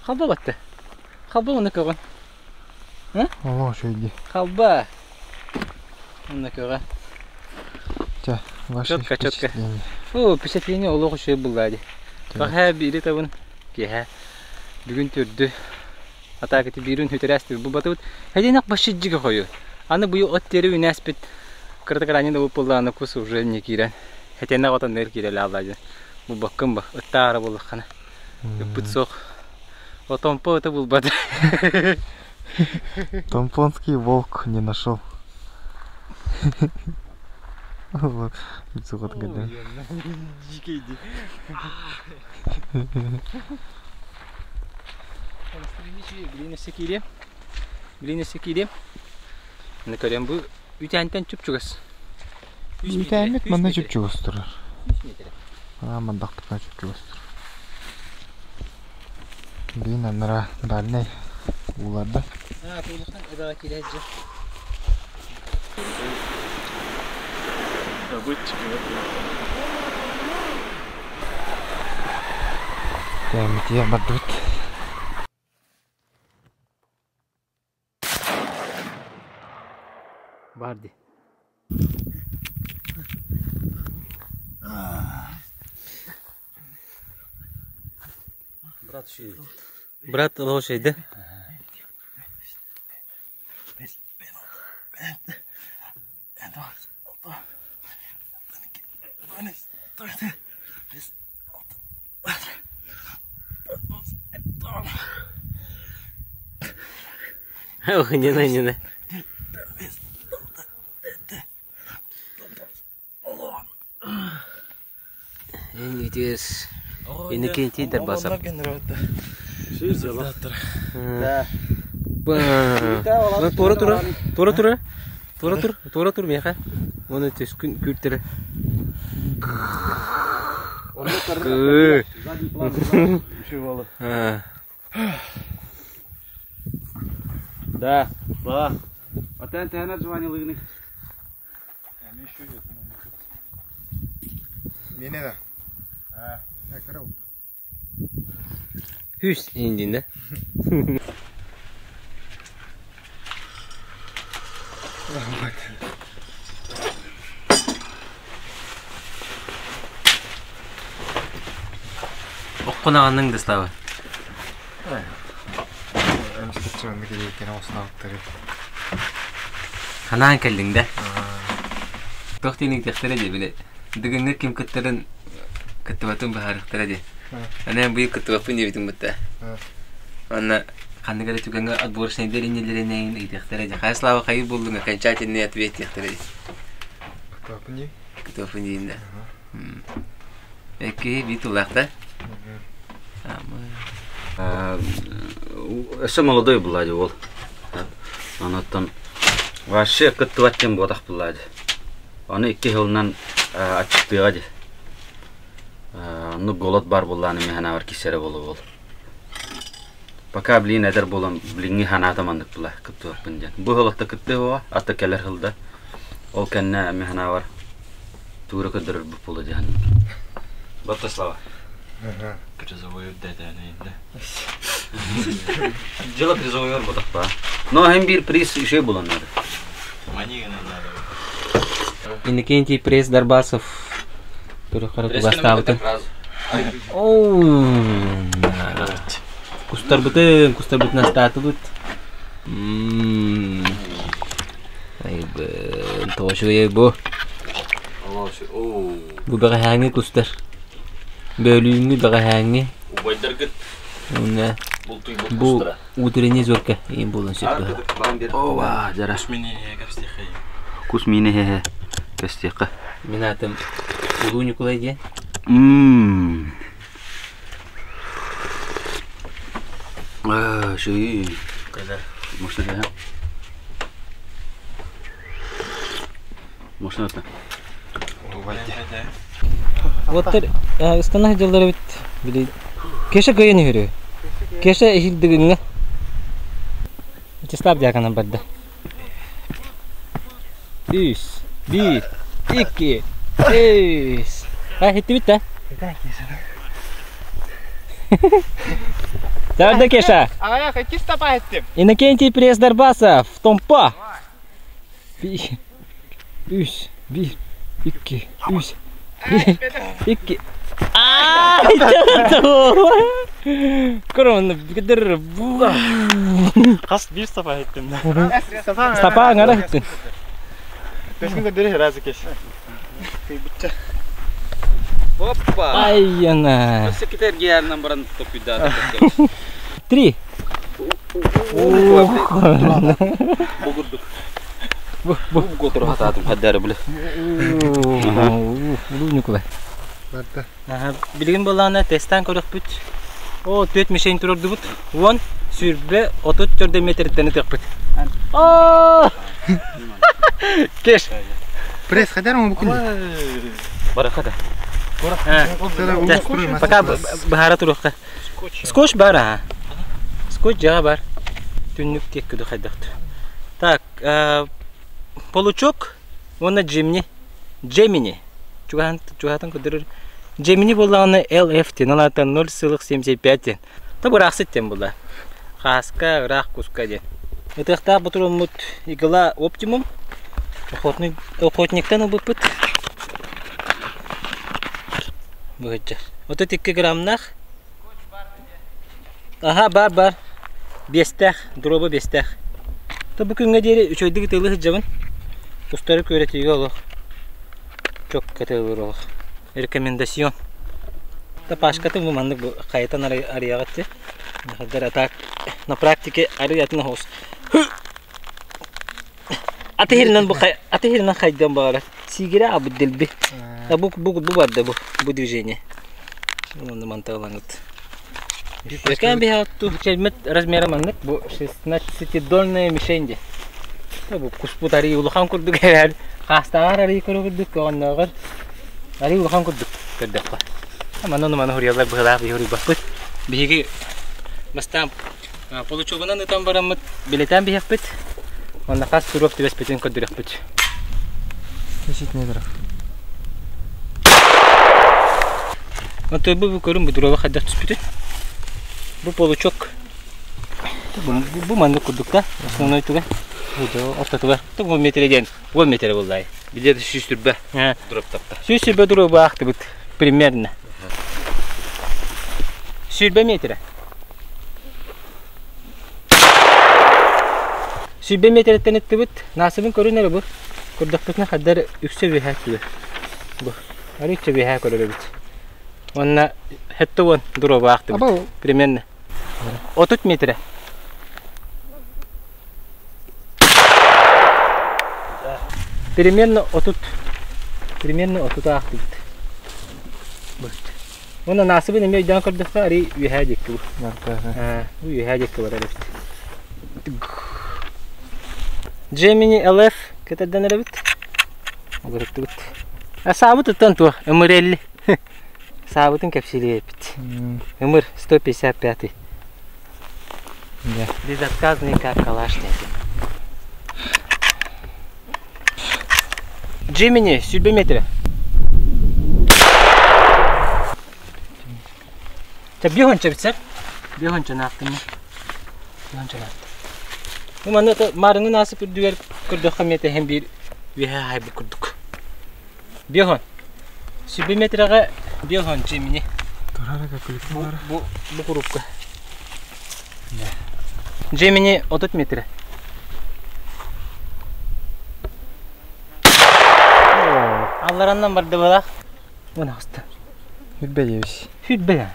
Халба батты. Халба оны көҕөн. Олох үчүгэй. Халба. Онно көҕө. Чэ, ваше Четко, четко. впечатление. О, впечатление олох үчүгэй булла ди. Баха бири табын киэһэ. Бүгүн түрдү. Атаакати биирин хүтэрээсти бу батыбыт. Хэдинак башыджига хою. Аны бу от тери үнәспит. Кырты каранин да булла аны кус уже не кирен. Хэтенна отон нер киреле аллажы. Бу баккын ба. Ыттаара буллахана. Ыппыт сох. Отомпо это булбады. Томпонский волк не нашел. Лицо гадай. Билин секири. Мына көрөм бу үтәнтен чүп-чугас. Үтәмит манна чүп-чугас турар. 3 метр. А, мандақтықна чүп-чугас турар. Блин, анара дальний уларда. А, тулухан эбага киләҗе. Добытчик. Тәмития бардыбыт. Барды. Брат ши. Брат лошадь, да? Ох, не на, не на. Эң үтес. Инекенти дербасап. Да. Ба. Тура тура. Тура тура. Тура тур, тура тур меха. Оны төс күн күртері. Кы. А. Да. Да. Атан тәнәр звонил. Мене да. А, кара Хүс индин да. Оққунағанның да слава. Эмскетчи онны келекен осынауттары. Ханаан кэллиң да. Тохтиниг тахтара же биле. Дыгыңга ким кыттарын кыттыбатын бахарыктара же. Аны быйыл кыттыбаппын диэбитим бытта. Онно ханнык эрэ түгэҥҥэ отборочнайдар иннилэринэн ыйытыахтара дии. Хайа Слава хайыы буллуҥ окончательный ответ диэхтэрэ дии. Кыттыбаппын дии. Кыттыбаппын диин да. Эккиһи биир тыллаах да? Өссө молодой была дии ол. Онуттан вообще кыттыбат диэн буотах булла дии. Аны икки сылынан аччыктыаҕа дии. Оннук голод баар буоллаҕына эмиэ санаабар киссэрэ буолуо ол. Пока блин эдэр буолан билиҥҥи санаата маннык була кыттыбаппын диэн. Бу сыл кыттыа суоҕа, ата кэлэр сыл да. Ол кэннэ эмиэ санаабар туура көрдөрөрбүт буолуо дии саныыбын. Батта Слава. Призовой үрдэтээн да. Дьыла призовой ботахпа. Но hem bir приз еще булан надо. Иннокентий Пресс Дарбасов көрөхөрө кугастаабытын. Оу! Кустарбытын, кустарбытын астаатыбыт. Айбын, тоҕо үчүгэй бу. Бу бэҕэһээҥҥи кустар. Бөөлүүҥҥү бэҕэһээҥҥи. Убайдаргыт Уонна бу утренний зорка иин буолан сөп Ова, жара. Кус миинэ хэ кэстиэххэ. Мин аатым Улуу Ньукулай диэн. Мм. Аа, шүй. Можно да? Можно это? Уоттар ыстана сылдьаллар эбит. Били Кеша кыайан үһүрү. Кеша иһилдигиҥҥэ. Вячеслав Дьяконов барда. Үс, биир, икки, үс. А, иһиттибит да? Давай, Кеша. Аҕайах икки стопа иһиттим. Иннокентий Пресс Дарбасов, Томпо. Биир, үс, биир, икки, үс, икки. Көрөн Хас биир стопа иһиттим. Стопа аңара иһиттин. Бэскин көрдөрө разы кеш. Опа! Айана. Өссө китергиярынан баран топпуйдаата. Три. Бу курдук. Бу котор хатаатым хаддары биле. Улуу Ньукулай. Барда. Билигин буоллаҕына тестаан көрөхпүт. О, түөрт мишень турордубут. Уон, сүүрбэ, отут төрдө метртэн ытыахпыт. О! Кеш. Пресс хадar mı bu күн? Барахата. Пока баһара туруохха. Скотч бар аха. Скотч дьаҕа бар. Түннүк тиэккүдү хайдахт. Так, получок уонна Джимни. Джемини. Чугаһан чугаһатан көрдөрөр. Джемини буоллаҕына LF диэн, ол аата 0,75 диэн. Та быраахсыт диэн буолла. Хааска, ыраах куска диэн. Ытыахтаах ботуруоммут игла оптимум. Охотник, охотниктан ылбыппыт. Быһычча. 32 граммнаах. Аха, бар бар. Биэстээх, дроба биэстээх. То бу күҥҥэ диэри үчүгэйдик ытыылыы сылдьабын. Устары күөрэтиигэ олох. Чокка ытыылыыр олох. Рекомендацион. Та пашкатын бу маннык бу хайытан арыйаҕыт ти. А так на практике арый атын оһус. Аты иһиринэн бу аты иһиринэн хайдыан баҕарар. Сиигирэ абыт дэлби. Бу бу бу барда бу бу движение. Онно манталаҥыт. Өкән биһатту чельмет размера маннык бу 16-дольная мишень де. Бу куспут арый улахан курдук эрэр. Хаастааҕар арый көрө курдук көҕөннөөҕөр арый улахан курдук көрдөххө. Манна маны хуруйаллар быһылаах биһи хуруйбаппыт. Биһиги бастаан получогунан ытан бараммыт билэтэн биһиэхпит. Онно хас туруок түбэспитин көрдөрүөхпүт. 10 метров. Отой бу көрүн бу дроба хайдах түспүтүн. Бу получок. Бу, бу маннык курдук да основной туга. Бу ортотугар. Бу метре диэн 10 метре буллай. Билет сүүс түрбэ. Дроптапта. Сүүс сүрбэ дроба аахтыбыт примерно. Сүрбэ метре. Сүрбэ метреттен ыттыбыт. Насыбын көрүн эрэ бу. Көрдөхпүтүнэ хаддар үксэ үөһээ түгэр. Бу. Арыычча үөһээ көрөр эбит. Уонна 70 дробаахтыбыт. Примерно. 30 метрэ. Примерно 30. Примерно 30 аахтыбыт. Уонна наасыбын эмиэ өйдөөн көрдөххө, арый үөһээ диэки бу. Бу үөһээ диэки барар эбит. Gemini LF кэтэрдэн эрэбит. Олоруттубут. Саабыт ыттан туох, ымырелли. Саабытын кэпсилиэппит. Ымыр 155 Безотказный как калашники. Джимини, сүүрбэ метрэ. Чэ, биһонча битсэр. Биһонча наахтым. Биһонча наахтым. Бу манна маарыҥын аасып үрдүгэр көрдөххө миэтэ иһэн биир үөһэ хаайбыт курдук. Биһон. Сүүрбэ метрэҕэ биһон Джимини. Бу, бу, бу курупка. Джимини 30 метрэ. Аллараннан бардыбалаах. Уон аҕыста. Хүрбэ диэбис. Хүрбэ.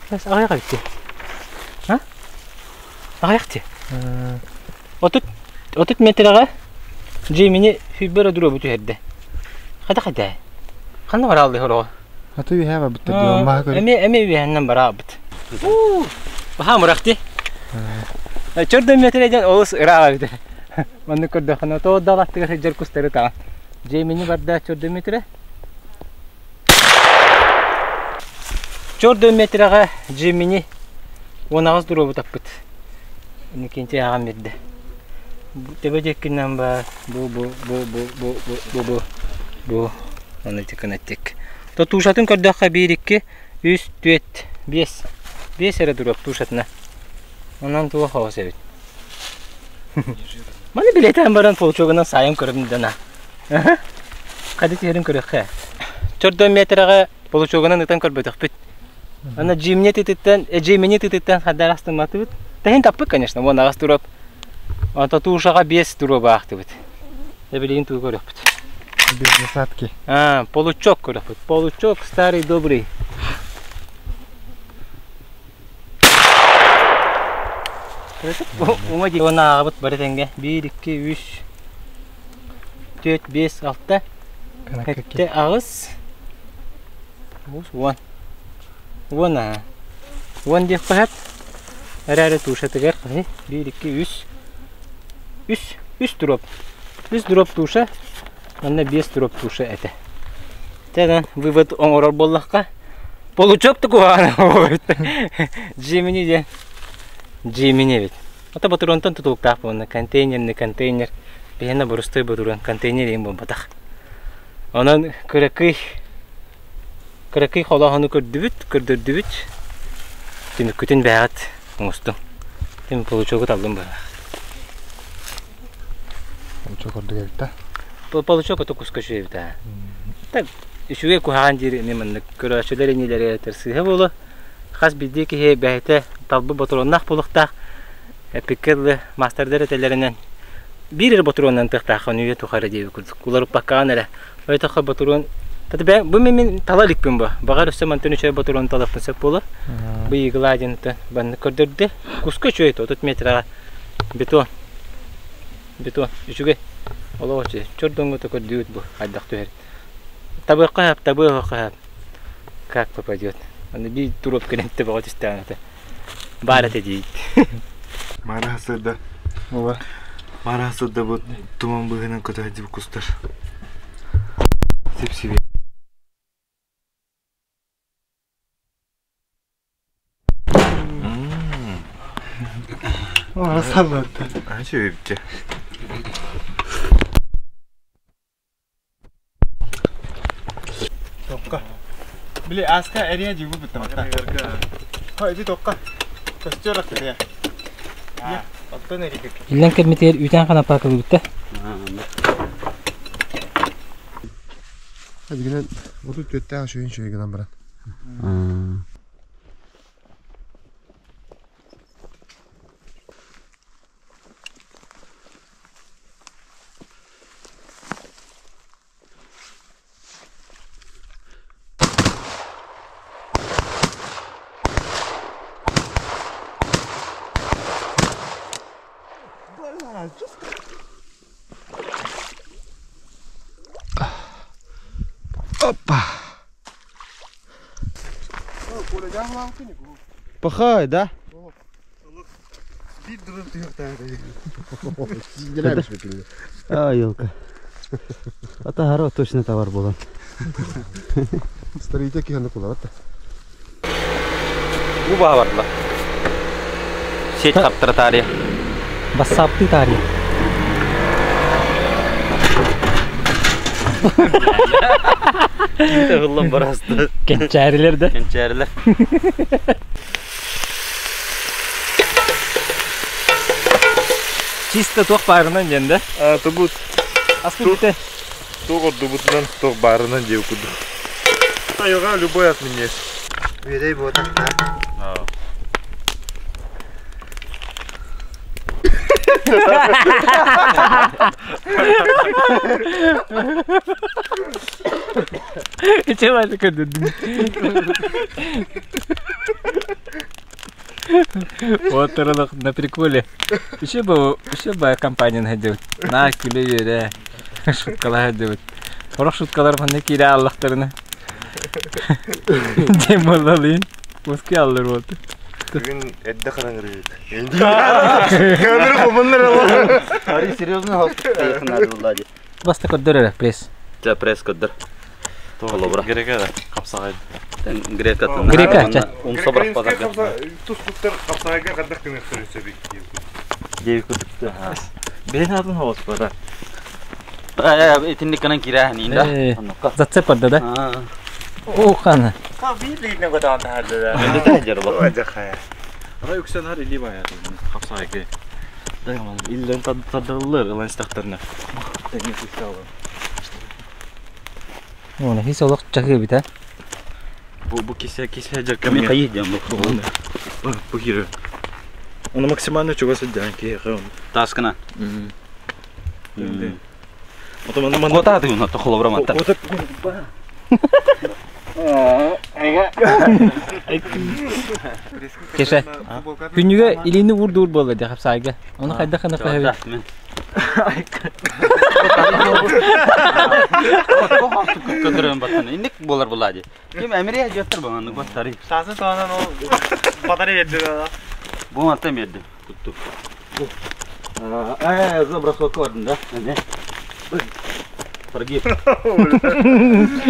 Аҕыйах эбит А? Аҕыйах дии. 30 метрэҕэ Джимини хүрбэ эрэ дробу түһэрдэ. Хата хата. Ханна барааллый хороҕо? Аты үһээ барбыттар дии. Маһа көрө. Эми эми үһэннэн бараабыт. Баха мурах дии. Чөрдөн метр дьон олус ыраах эбит. Маннык көрдөххүнэ тоҕо далаттыгар сылдьар кустары таҕан. Джеймини барда чөрдөн метрэ. Чөрдөн метрэҕэ Джимини 18 дробу таппыт. Инникинти ааҕан биэрдэ. Төбө диэккинэн ба бу бу бу бу бу бу бу бу бу аны тикынаттик. Тутушатын көрдөххө 1 2 3 4 5 5 эрэ дуруок тушатына. Онон туох оҕус эбит. Маны билетен баран полчогунан сайын көрөбүн дана. Хады түһэрин көрүөххэ. Чордон метрэҕэ получогунан ытан көрбөтөхпүт. Ана Джимни тытыттан, Джимини тытыттан хаддар астымматыбыт. Таһын таппыт, конечно, вон аҕас туруоп. Онто туушаҕа 5 туруоп аахтыбыт. Эбилигин туу көрөхпүт. Без насадки. А, получок көрөхпүт. Получок старый добрый. Уҥа диэки уонна ааҕабыт бары тэҥҥэ. 1, 2, 3, 4, 5, 6, 7, 8, 10. 10 аа. 10 диэххэ сөп. Эрээри тушатыгар 1, 2, 3, 3, 3 дроп. 3 дроп туша, манна 5 дроп туша этэ. Тэнэн вывод оҥорор буоллахха, получок да куһаҕан Джимини диэн Джимини эбит. Ата ботуруонтан тутулуктаах буолна. Контейнерный контейнер. Биһиэнэ борустой ботуруон контейнер иһин буолбатах. Онон кыракый кыракый холооһуну көрдүбүт, көрдөрдүбүт. Түмүккүтүн бэйэҕит оҥостуҥ. Тим получогу таллым быһыылаах. Получок ордук эбит да? Получок ото куска үчүгэй эбит аа. Так үчүгэй куһаҕан диир эмиэ маннык көрөөччүлэр инилэрэ сыыһа буолуо. Хас биирдии киһи бэйэтэ талбыт ботуруоннаах буолуохтаах. Эппиккэ дылы маастардар этэллэринэн биир эрэ ботуруоннан тыахтааххын үйэ тухары диэбит курдук. Уларыппаккаҕын эрэ. Өйтөххө ботуруон бу мин тала иликпин бу. Баҕар өссө мантан үчүгэй ботуруон талыахпын сөп буолуо. Бу игла диэн баннык көрдөрдө. Куска үчүгэй 30 метраҕа бетон. Бетон үчүгэй. Олох үчүгэй. Чордоҥҥо көрдүүбүт бу хайдах түһэр. Табыахха сөп, табыахха сөп. Как попадет. Аны биир туруоп кэлэн төбөҕө түстэҕин этэ. Баар этэ диит. Маара сырда. Оба. Маара сырда бу туман быыһынан көтө сылдьыбыт кустар. Сип-сибиэ. Ora sallardı. Үчүгэй Токка. Били аска эрия жигу битте матта. Ха ити токка. Костер акты. Я. Оттон эрик. Иллэн кэлмитигэр үүтэн ханапаакылыбытта. Билигин 34-тээх үчүгэй үчүгэй гынан баран. Опа! Пахай, да? А, елка. Ата харо точно товар болан. Старите киханы куларат. Бу баҕарла. Сеть хаптара таарыйа. Бассаапты таарыйа. Киите ыллан барасты. Кэнчээрилер да. Кэнчээрилер. Чисто туох баарынан диэн да. А, тобут. Аспыт Туох ордубутунан, туох баарынан диэ курдук. Айылҕа любой ас минньиэс. Үөдэй буотах да. Ичевали көдүдүм. Вот рынок на приколе. Еще бы, еще бы компания находил. На күле үөрэ. Шуткалар дебит. Сорох шуткалар манна киирэ аллахтарына. Дем болалыйын. Уски аллар болды. Бүгүн эрдэ хараҥырыыт. Камера хомуннар ала. Ари серьезно хостук булла ди. Баста көрдөр эрэ пресс. Жа пресс көрдөр. Холобура. Грека да хапсаҕай. Грека. Грека, ча. Умса бырах базарга. Тус туттар хапсаҕайга хардах гыныахтар өссө Деви кутукту. Бэйэн атын хоҕус бата. Итинник канан кирээһин инда. Зацеп барда да? О, хана. Менде тәжер бар. Ара үксен har ili bayağı. Хапсаҕайга. Дайгаман иллен таддыллар ылан истахтарына. Теңе күстә Оны хис олох чахы бит, а? Бу бу кисе кисе жер Мен кайы дем бу. Бу кире. Оны максимально чуга сыдян ки хым. Таскына. Ото мана Кота ты на холобура матта. Ота Кеше. Күнүгө илини урдур болду де хапсайга. Оны кайда кана кайда. Мен. Көдөрөн баттан. Инник болар булади. Ким Америка жаттыр баганы баттары. Сасын соңынан ол батарея берді да. Бу маттан берди. Тутту. Э, забросок бардым да. Не. Прогиб.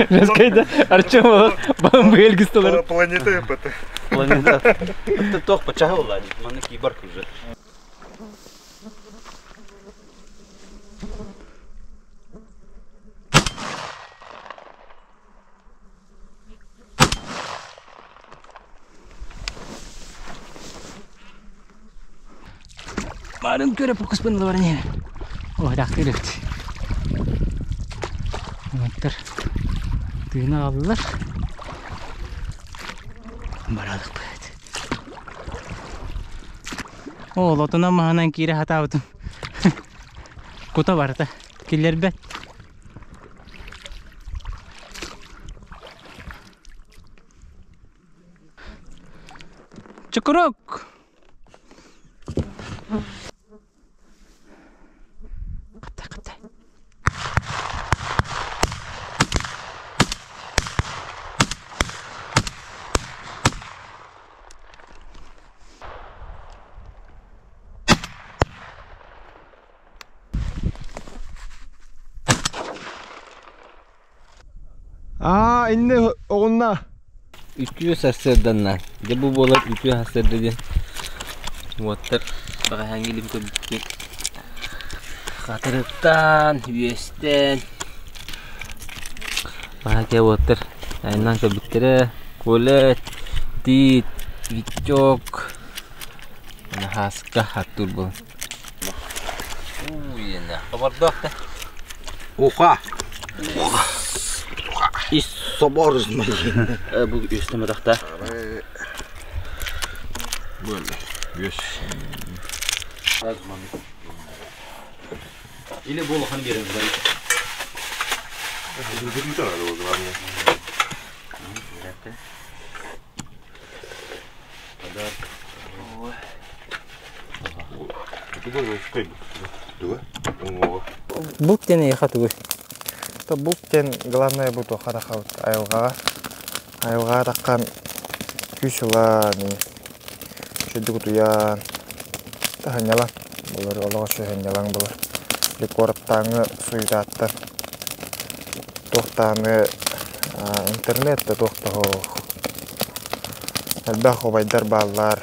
Жескайда Артем олох бамбы элгистолар. Планета МПТ. Планета. Это тох пача булади. Маны киборг уже. Марын көрө фокус бын бар не. О, рахты рөхт. Оттар. Тыына алылар. Барадык бит. О, лотона маханан кире хатабытым. Кута барда. Киллербе. Чукурок. Каптай, каптай. Аа, инне оҕунна. Үтүө сарсыарданнар. Дьэ бу буолар үтүө сарсыарда диэн. Уоттар баҕаһааҥҥы илим көрбүттүү. Хатырыктан, үөстэн. Баҕа уоттар айаннаан көрбүттэрэ. Коля, Тит, Витек, Хаска, Артур буолан. Уйена. Хабардоох да. Уха. Ис соборзмай. Бу үстеме тахта. Бөс. Или болахан берем бар. Бук тene яха тугуй. То булт диэн главное бу туохха таххабыт айылҕаҕа. Айылҕаҕа таххан күүс ылан, үчүгэйдик утуйан, таһынньалаҥ булар, олох үчүгэй сынньалаҥ булар. Ити куораттааҥҥы суетаттан туохтааҥҥы интернет да туох да суох. Элбэх убайдар бааллар,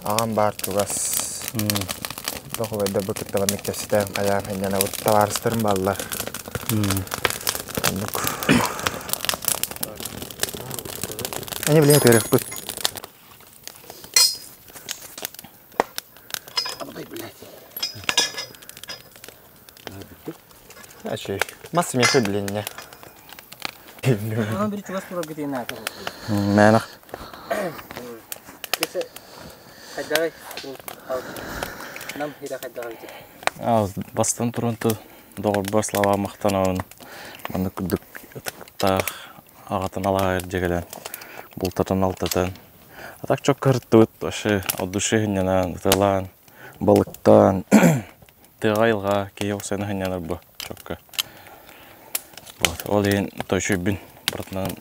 аҕам баар чугас. Элбэх убайдарбын кытта маннык кэпсэтэн хайаан сынньанабыт, табаарыстарым бааллар. Оннук. Они билиһэ көрүөхпүт. Ачүй. Мас миэхэ билиннэ. Аны бир чугас турарга тиэнэ Мэнах. Хайдагай нам хира хайдагай Бастан турунту доҕорбор Слава махтанабын. Маннык курдук ытыктаах аҕатын алаһа дьэгэлэн бултатан алтатан. А так чокко ырыттыбыт вообще от души сынньанан, ыталаан, балыктаан тыаҕа айылҕа киһи охсуйан сынньанар бу чокко. Вот ол иһин тойшуйбун братынан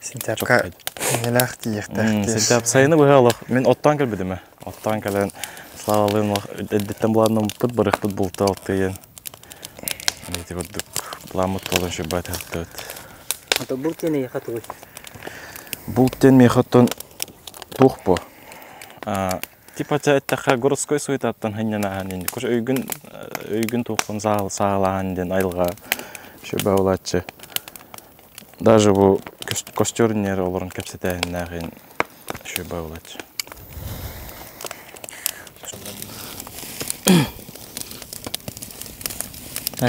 Сентябрьга иннэлээх тиийиэхтээх Сентябрь сайыны быһа олох мин оттоон кэлбитим ээ. Оттоон кэлэн Славалыын эрдэттэн былааннаммыппыт барыахпыт булта алтыйын. Ити курдук былааммыт туолан шөббат ыһыктыбыт. Ото булт диэн эйиэхэ тугуй? Булт диэн миэхэ оттон туох бу? Типа эттэххэ городской суетаттан сынньанаһан ини. Куш өйгүн өйгүн туоххун саалаһан диэн айылҕа шөбө булааччы. Даже бу костер иннигэр олорон кэпсэтээһиннээхин шөбө булааччы.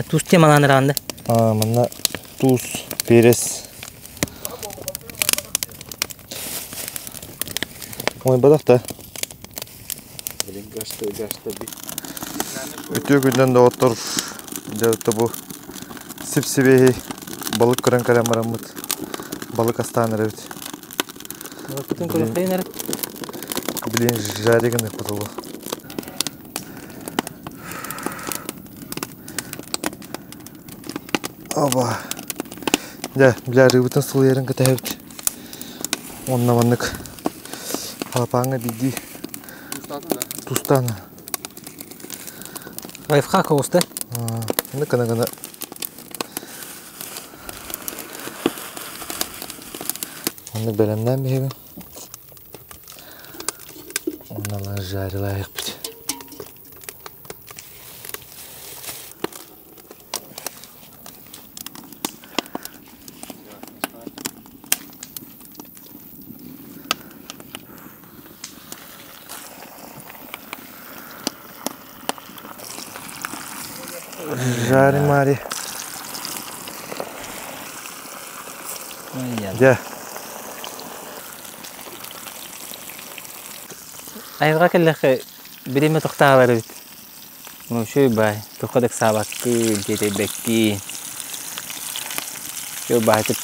Туус темалаан ыраанды. Манна туус, перец. Ой, бадах да. Үтүө күннэн доҕоттор, дьэ бу сип-сибиэһи балык көрөн кэлэн бараммыт балык астаан эрэбит. Балыкпытын көрүөххэйин эрэ. Блин, жареный потолок. Оба. Дьэ, бля, рыбытын сылыйарын кэтэһэбит. Онно маннык халапааҥҥа биирдии тустаан. Лайфхак оҕуста. Маннык гына-гына Маннык бэлэмнээн биһэбин. Онно жарилаайыкпыт. Жари-мари. Дьэ. Айылҕа кэллэххэ бириэмэ тохтообор эбит. Үчүгэй баай, туохха да ыксаабаккын, тиэтэйбэккин. Үчүгэй баайтык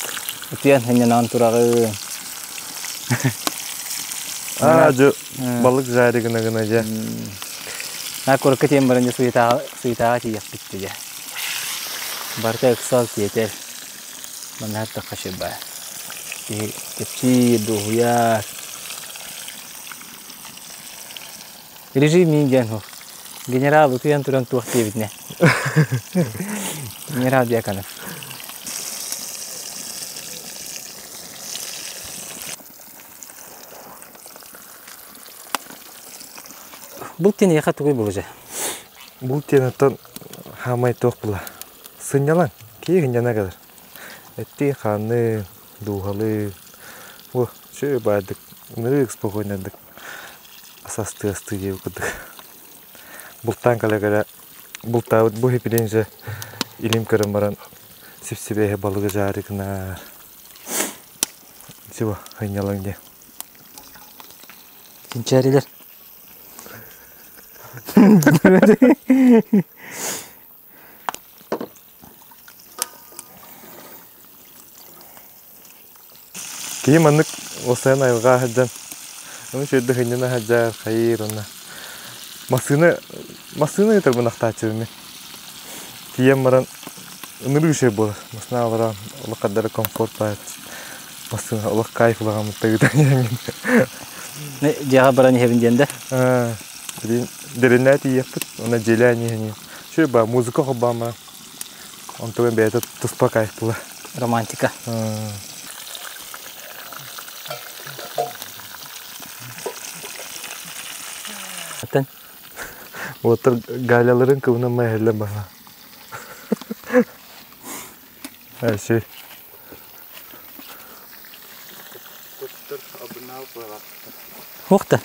утуйан сынньанаҕын тураҕын. Аа, дьэ, балык жари гына-гына дьэ. На курыкка тиэн баран дьэ суетаҕа суетаҕа тиийиэхпит дьэ. Барыта ыксал тиэтэр. Манна тахха баа. Киһи кэпсиир, дуоһуйар. Режим мин диэн суох. Генерал утуйан туран туох диэбитинэ. Генерал Дьяконов. Бұл тен эйиэхэ тугуй булужа? Бұл тенаттан хаамай туох була. Сынньалаҥ, киһи сынньана кэлэр. Эттии хаанныы, дууһалыы. Бу үчүгэй баайдык, ынырык спокойнайдык асастыы астыы диэбит курдук. Бултаан кэлэ-кэлэ бултаабыт бу хипилинже илим көрөн баран сип-сибиэһэ балыгы жаары гынар. Всего сынньалаҥ диэн. Чинчээрилэр. Киһи маннык осайан айылҕа сылдьан, ону үчүгэйдик сынньана сылдьар, хайыыр уонна массыына массыына ыытарбын ахтааччыбын мин. Тиийэн баран Ынырыы үчүгэй буолар. Массыына олорон олох хардары комфорт баар. Массыына олох кайф ылаҕын тагытан Дьиэҕэ баран иһэбин диэн да? Дэринээ тиийиэхпит, уонна дьиэлээн иһэн Үчүгэй баа, музыка холбоон Онтон бэйэтэ туспа кайф буолар. Романтика. Атын? Уоттар галяларын кыбынан майһэллэр баһа. Әши. Хуохта.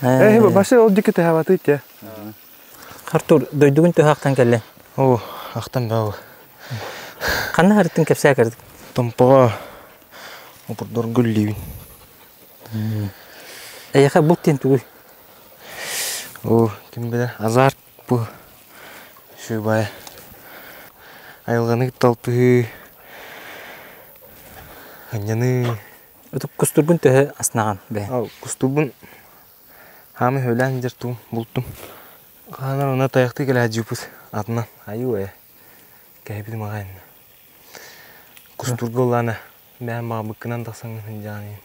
Э, башы ол дики тэхаваты те. Артур, дойдугун төһө ахтан кэллин? О, ахтан баа. Ханна харыттын кэпсээ кэрдик? Томпоҕо опурдор гүллүүбүн. Эйэхэ булт диэн тугуй? О, ким билэр, азарт бу. Шубай. Айылҕаны талтыһыы, анньаныы. Кустургун төһө аснаҕан бэйэн? Кустурбун Хаамый сөбүлээн сылдьар тугум, бултум. Хаанар онно тайахтыы кэлээдьииппит атынан айуу ээ кэһэйбитим аҕай иннэ. Кустуурга ыллаана бэйэм баҕарбыккынан тахсаҥҥын сылдьаҕын иһин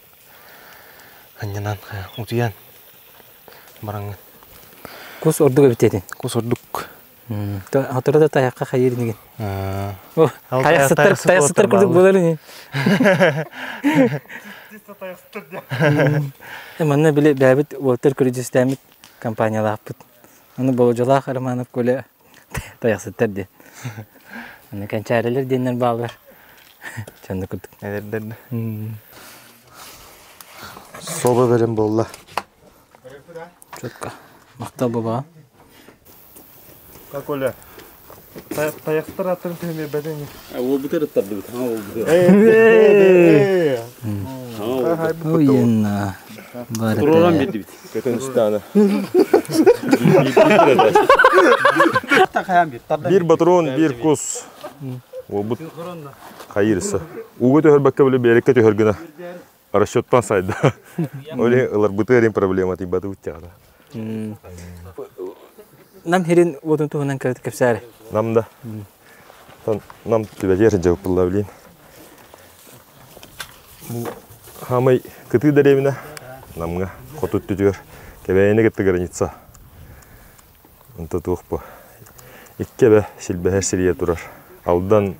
анньынан утуйан бараҥҥын. Кус ордук эбит этин? Кус ордук. Сотору да тайахха хайыыр инигин. Тайахсыттар тайахсыттар курдук буолар ини. Манна били бэйэбит уолтар көрүдьүстээммит компаниялаахпыт. Аны Болодьолаах Романов Коля тайахсыттар диэн. Аны кэнчээрилэр диэннэр бааллар. Чанны курдук. Эдэрдэр. Собо бэлэм буолла. Четко. Махтал бабаҕа. Как Оля? Таяқтар аттарын түһүмүрбэтин. Уолбутар ыттардыбыт. Ха уолбутар. Уйенна. Туроран бердибит. Көтөн үстаны. Бир батрон, бир кус. Уолбут хайырса. Уга төһөрбөккө биле берекке төһөр гына. Расчеттан сайда. Оле ыларбыты эрин проблема тибаты уттяҕына. Нам хирин уотун туһунан кэпсээри. Нам да. Нам түбэтиэр дьабыппылла билин. Хамай кытыы дэриэбинэ Намҥа хоту өттүтүгэр Кэбээйини кытта граница. Онто туох бу. Икки эбэ силбэһэр сиригэр турар. Алдан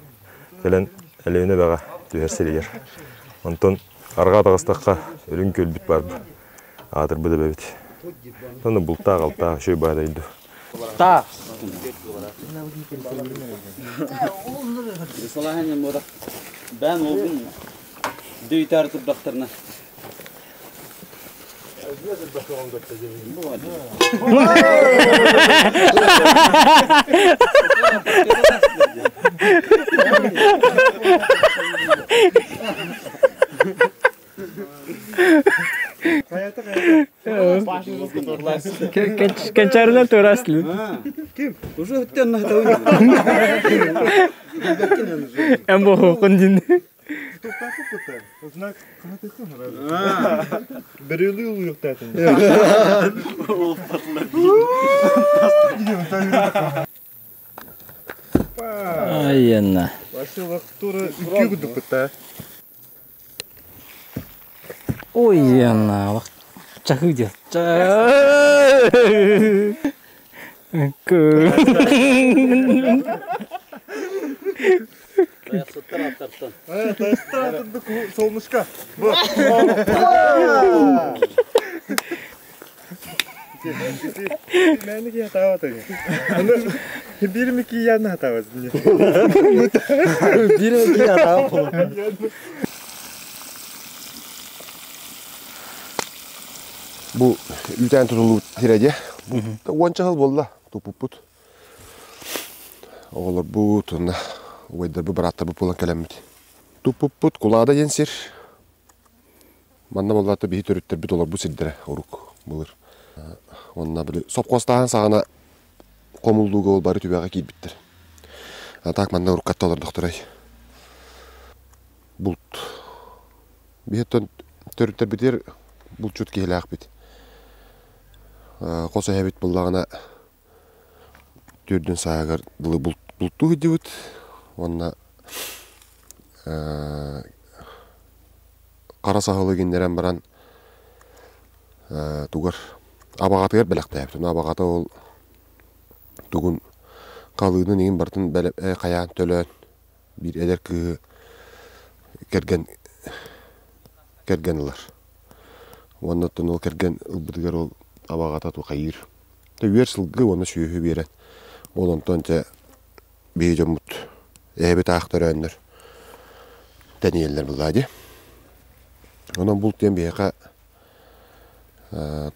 кэлэн Өлүөнэ эбэҕэ түһэр сиригэр. Онтон арҕаа таҕыстахха Үрүҥ Күөлбүт баар аатырбыт эбэбит. Онно бултаах-алтаах үчүгэй баар дойду. Таах. Бээн олгун дөйтәр турдахтарына. Кэнчээрилэр туораслы. Ким? Уже өттен Эн бохуохун дин. Бөрөлүү улуйуктаатын. Айына. Тура үкүү кудуккута. Ой, чахы дел. Солнышко. Бир ми киян хатабыз. Бир ми киян Бу үүтээн тутуллубут сирэ дьэ. Уонча сыл буолла туппуппут. Оҕолорбут уонна убайдарбыт, бырааттарбыт буолан кэлэммит. Туппуппут Кулаада диэн сир. Манна буоллаата биһи төрүттэрбит олорбут сирдэрэ урук былыр. Уонна били сопхуостааһын саҕана хомуллууга ол бары түбэҕэ киирбиттэр. А так манна уруккатта олордохторой. Булт. Биһиттэн төрүттэрбитигэр булчут киһилээхпит. Хос эһэбит буллаҕына төрдүн сааһыгар дылы бултуу сылдьыбыт. Уонна хара саһылы гиннэрэн баран тугар абаҕатыгар бэлэхтээбит. Ону абаҕата ол тугун халыынын иһин барытын хайаан төлөөн биир эдэр кыыһы кэргэн кэргэн ылар. Уонна оттон ол кэргэн ылбытыгар ол абаҕата тухайыыр. Үөр сылгы уонна сүөһү биэрэн ол онтон дьэ биһи дьоммут эһэбит аах төрөөннөр тэнийэллэр буллаа дии. Онон булт диэн биһиэхэ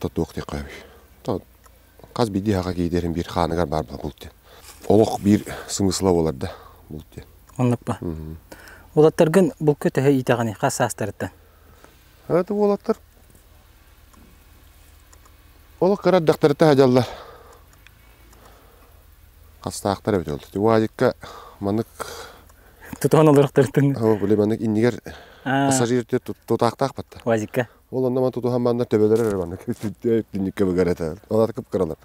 тотуох диэххэ сөбүй. Хас биирдии аҕа киһитэрин биир хааныгар баар булт диэн. Олох биир смысла буолар да булт диэн. Оннук ба. Уолаттаргын булка төһө иитэҕиний хас саастарыттан? Это уолаттар олох кыра эрдэхтэриттэн сылдьаллар. Хастаахтар эбит ол. Вадикка маннык Тутуһан олорохторуттан. Оо, били маннык иннигэр пассажир тутаахтаах батта. Вазикка. Ол онно ман тутуһан манна төбөлөрө эрэ маннык түннүккэ быгар этэ. Ол ата кып-кыралар.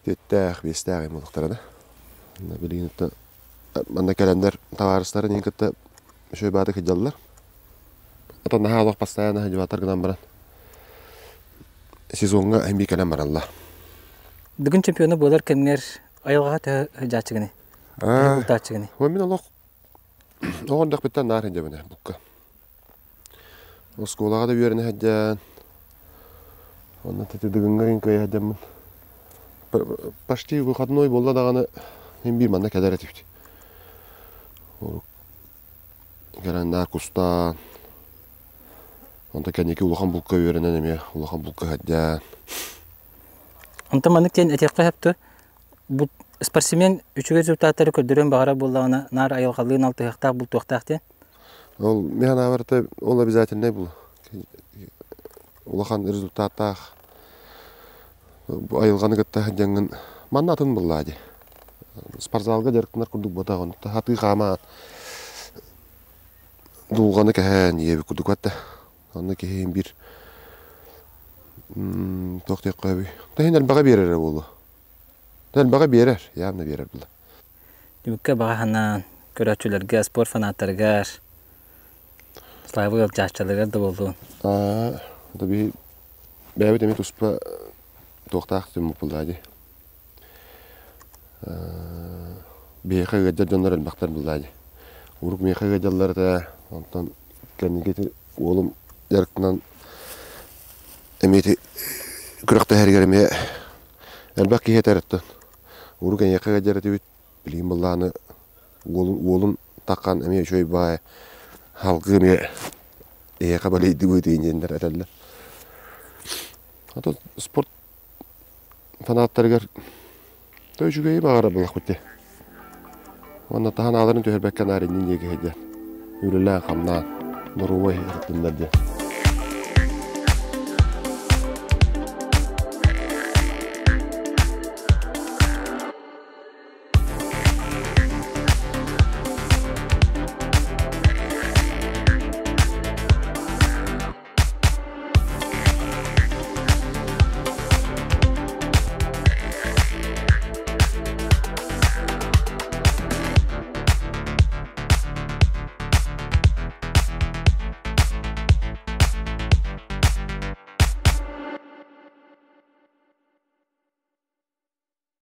Түөттээх, биэстээх им олохтара да. Билигин манна кэлэннэр табаарыстарын иһин кытта үчүгэй бааты кыдьаллар. Ата наһаа олох постоянно сылдьыбаттар гынан баран сезоҥҥа эмиэ кэлэн бараллар. Бүгүн чемпиона буолар кэмҥэр айылҕаҕа төһө сылдьааччыгыный? Төһө бултааччыгыный? Мин олох оҕо эрдэхпиттэн наар сылдьабын букка. Оскуолаҕа да үөрэнэ сылдьан, онно Дыгыҥҥа кыайа сылдьаммын почти выходной буолла даҕаны мин биир манна кэлэр этибит. Кэлэн наар кустаан, онтон кэнники улахан булка үөрэнэн эмиэ улахан булка сылдьан. Онтон маннык диэн этиэххэ сөп дуо? Бу спортсмен үчүгэй результаттары көрдөрүөн баҕарар буоллаҕына, наар айылҕалыын алтыһыахтаах, бултуохтаах диэн. Ол мин санаабар ол обязательнай бул. Улахан результаттаах бу айылҕаны кытта сылдьаҥҥын манна атын буоллаа дии. Спортзалга дьарыктанар курдук буотаҕын. Хатыы хаамаат дулҕаны кэһээн ийэбит курдук этэ. Онно киһи биир туох диэххэ сөбүй? Иһин элбэҕи биэрэрэ буолуо. Элбэҕи биэрэр, явно биэрэр буолла. Түмүккэ баҕа санаан көрөөччүлэргэ, спорт фанаттарыгар, Слава ыалдьааччыларыгар да буоллун. Аа, биһи бэйэбит эмиэ туспа туохтаах түмүк буоллаа дии. Биһиэхэ ыалдьар дьоннор элбэхтэр буоллаа дии. Урук миэхэ ыалдьаллар этэ, онтон кэнники уолум дьарыктанан эмиэ ити күрэхтэһэригэр эмиэ элбэх киһи этэр оттон урук эйиэхэ ыалдьар этибит, билигин былааны уолун уолун таххан эмиэ үчүгэй баҕайы салгыы эмиэ эйиэхэ балыйдыбыт диэннэр этэллэр. Ото спорт фанаттарыгар то үчүгэйи баҕара булахпыт дии. Уонна таһан ааларын түһэрбэккэ наар иннин диэки сылдьан, үлэлээн-хамнаан, доруобай сырыттыннар диэн.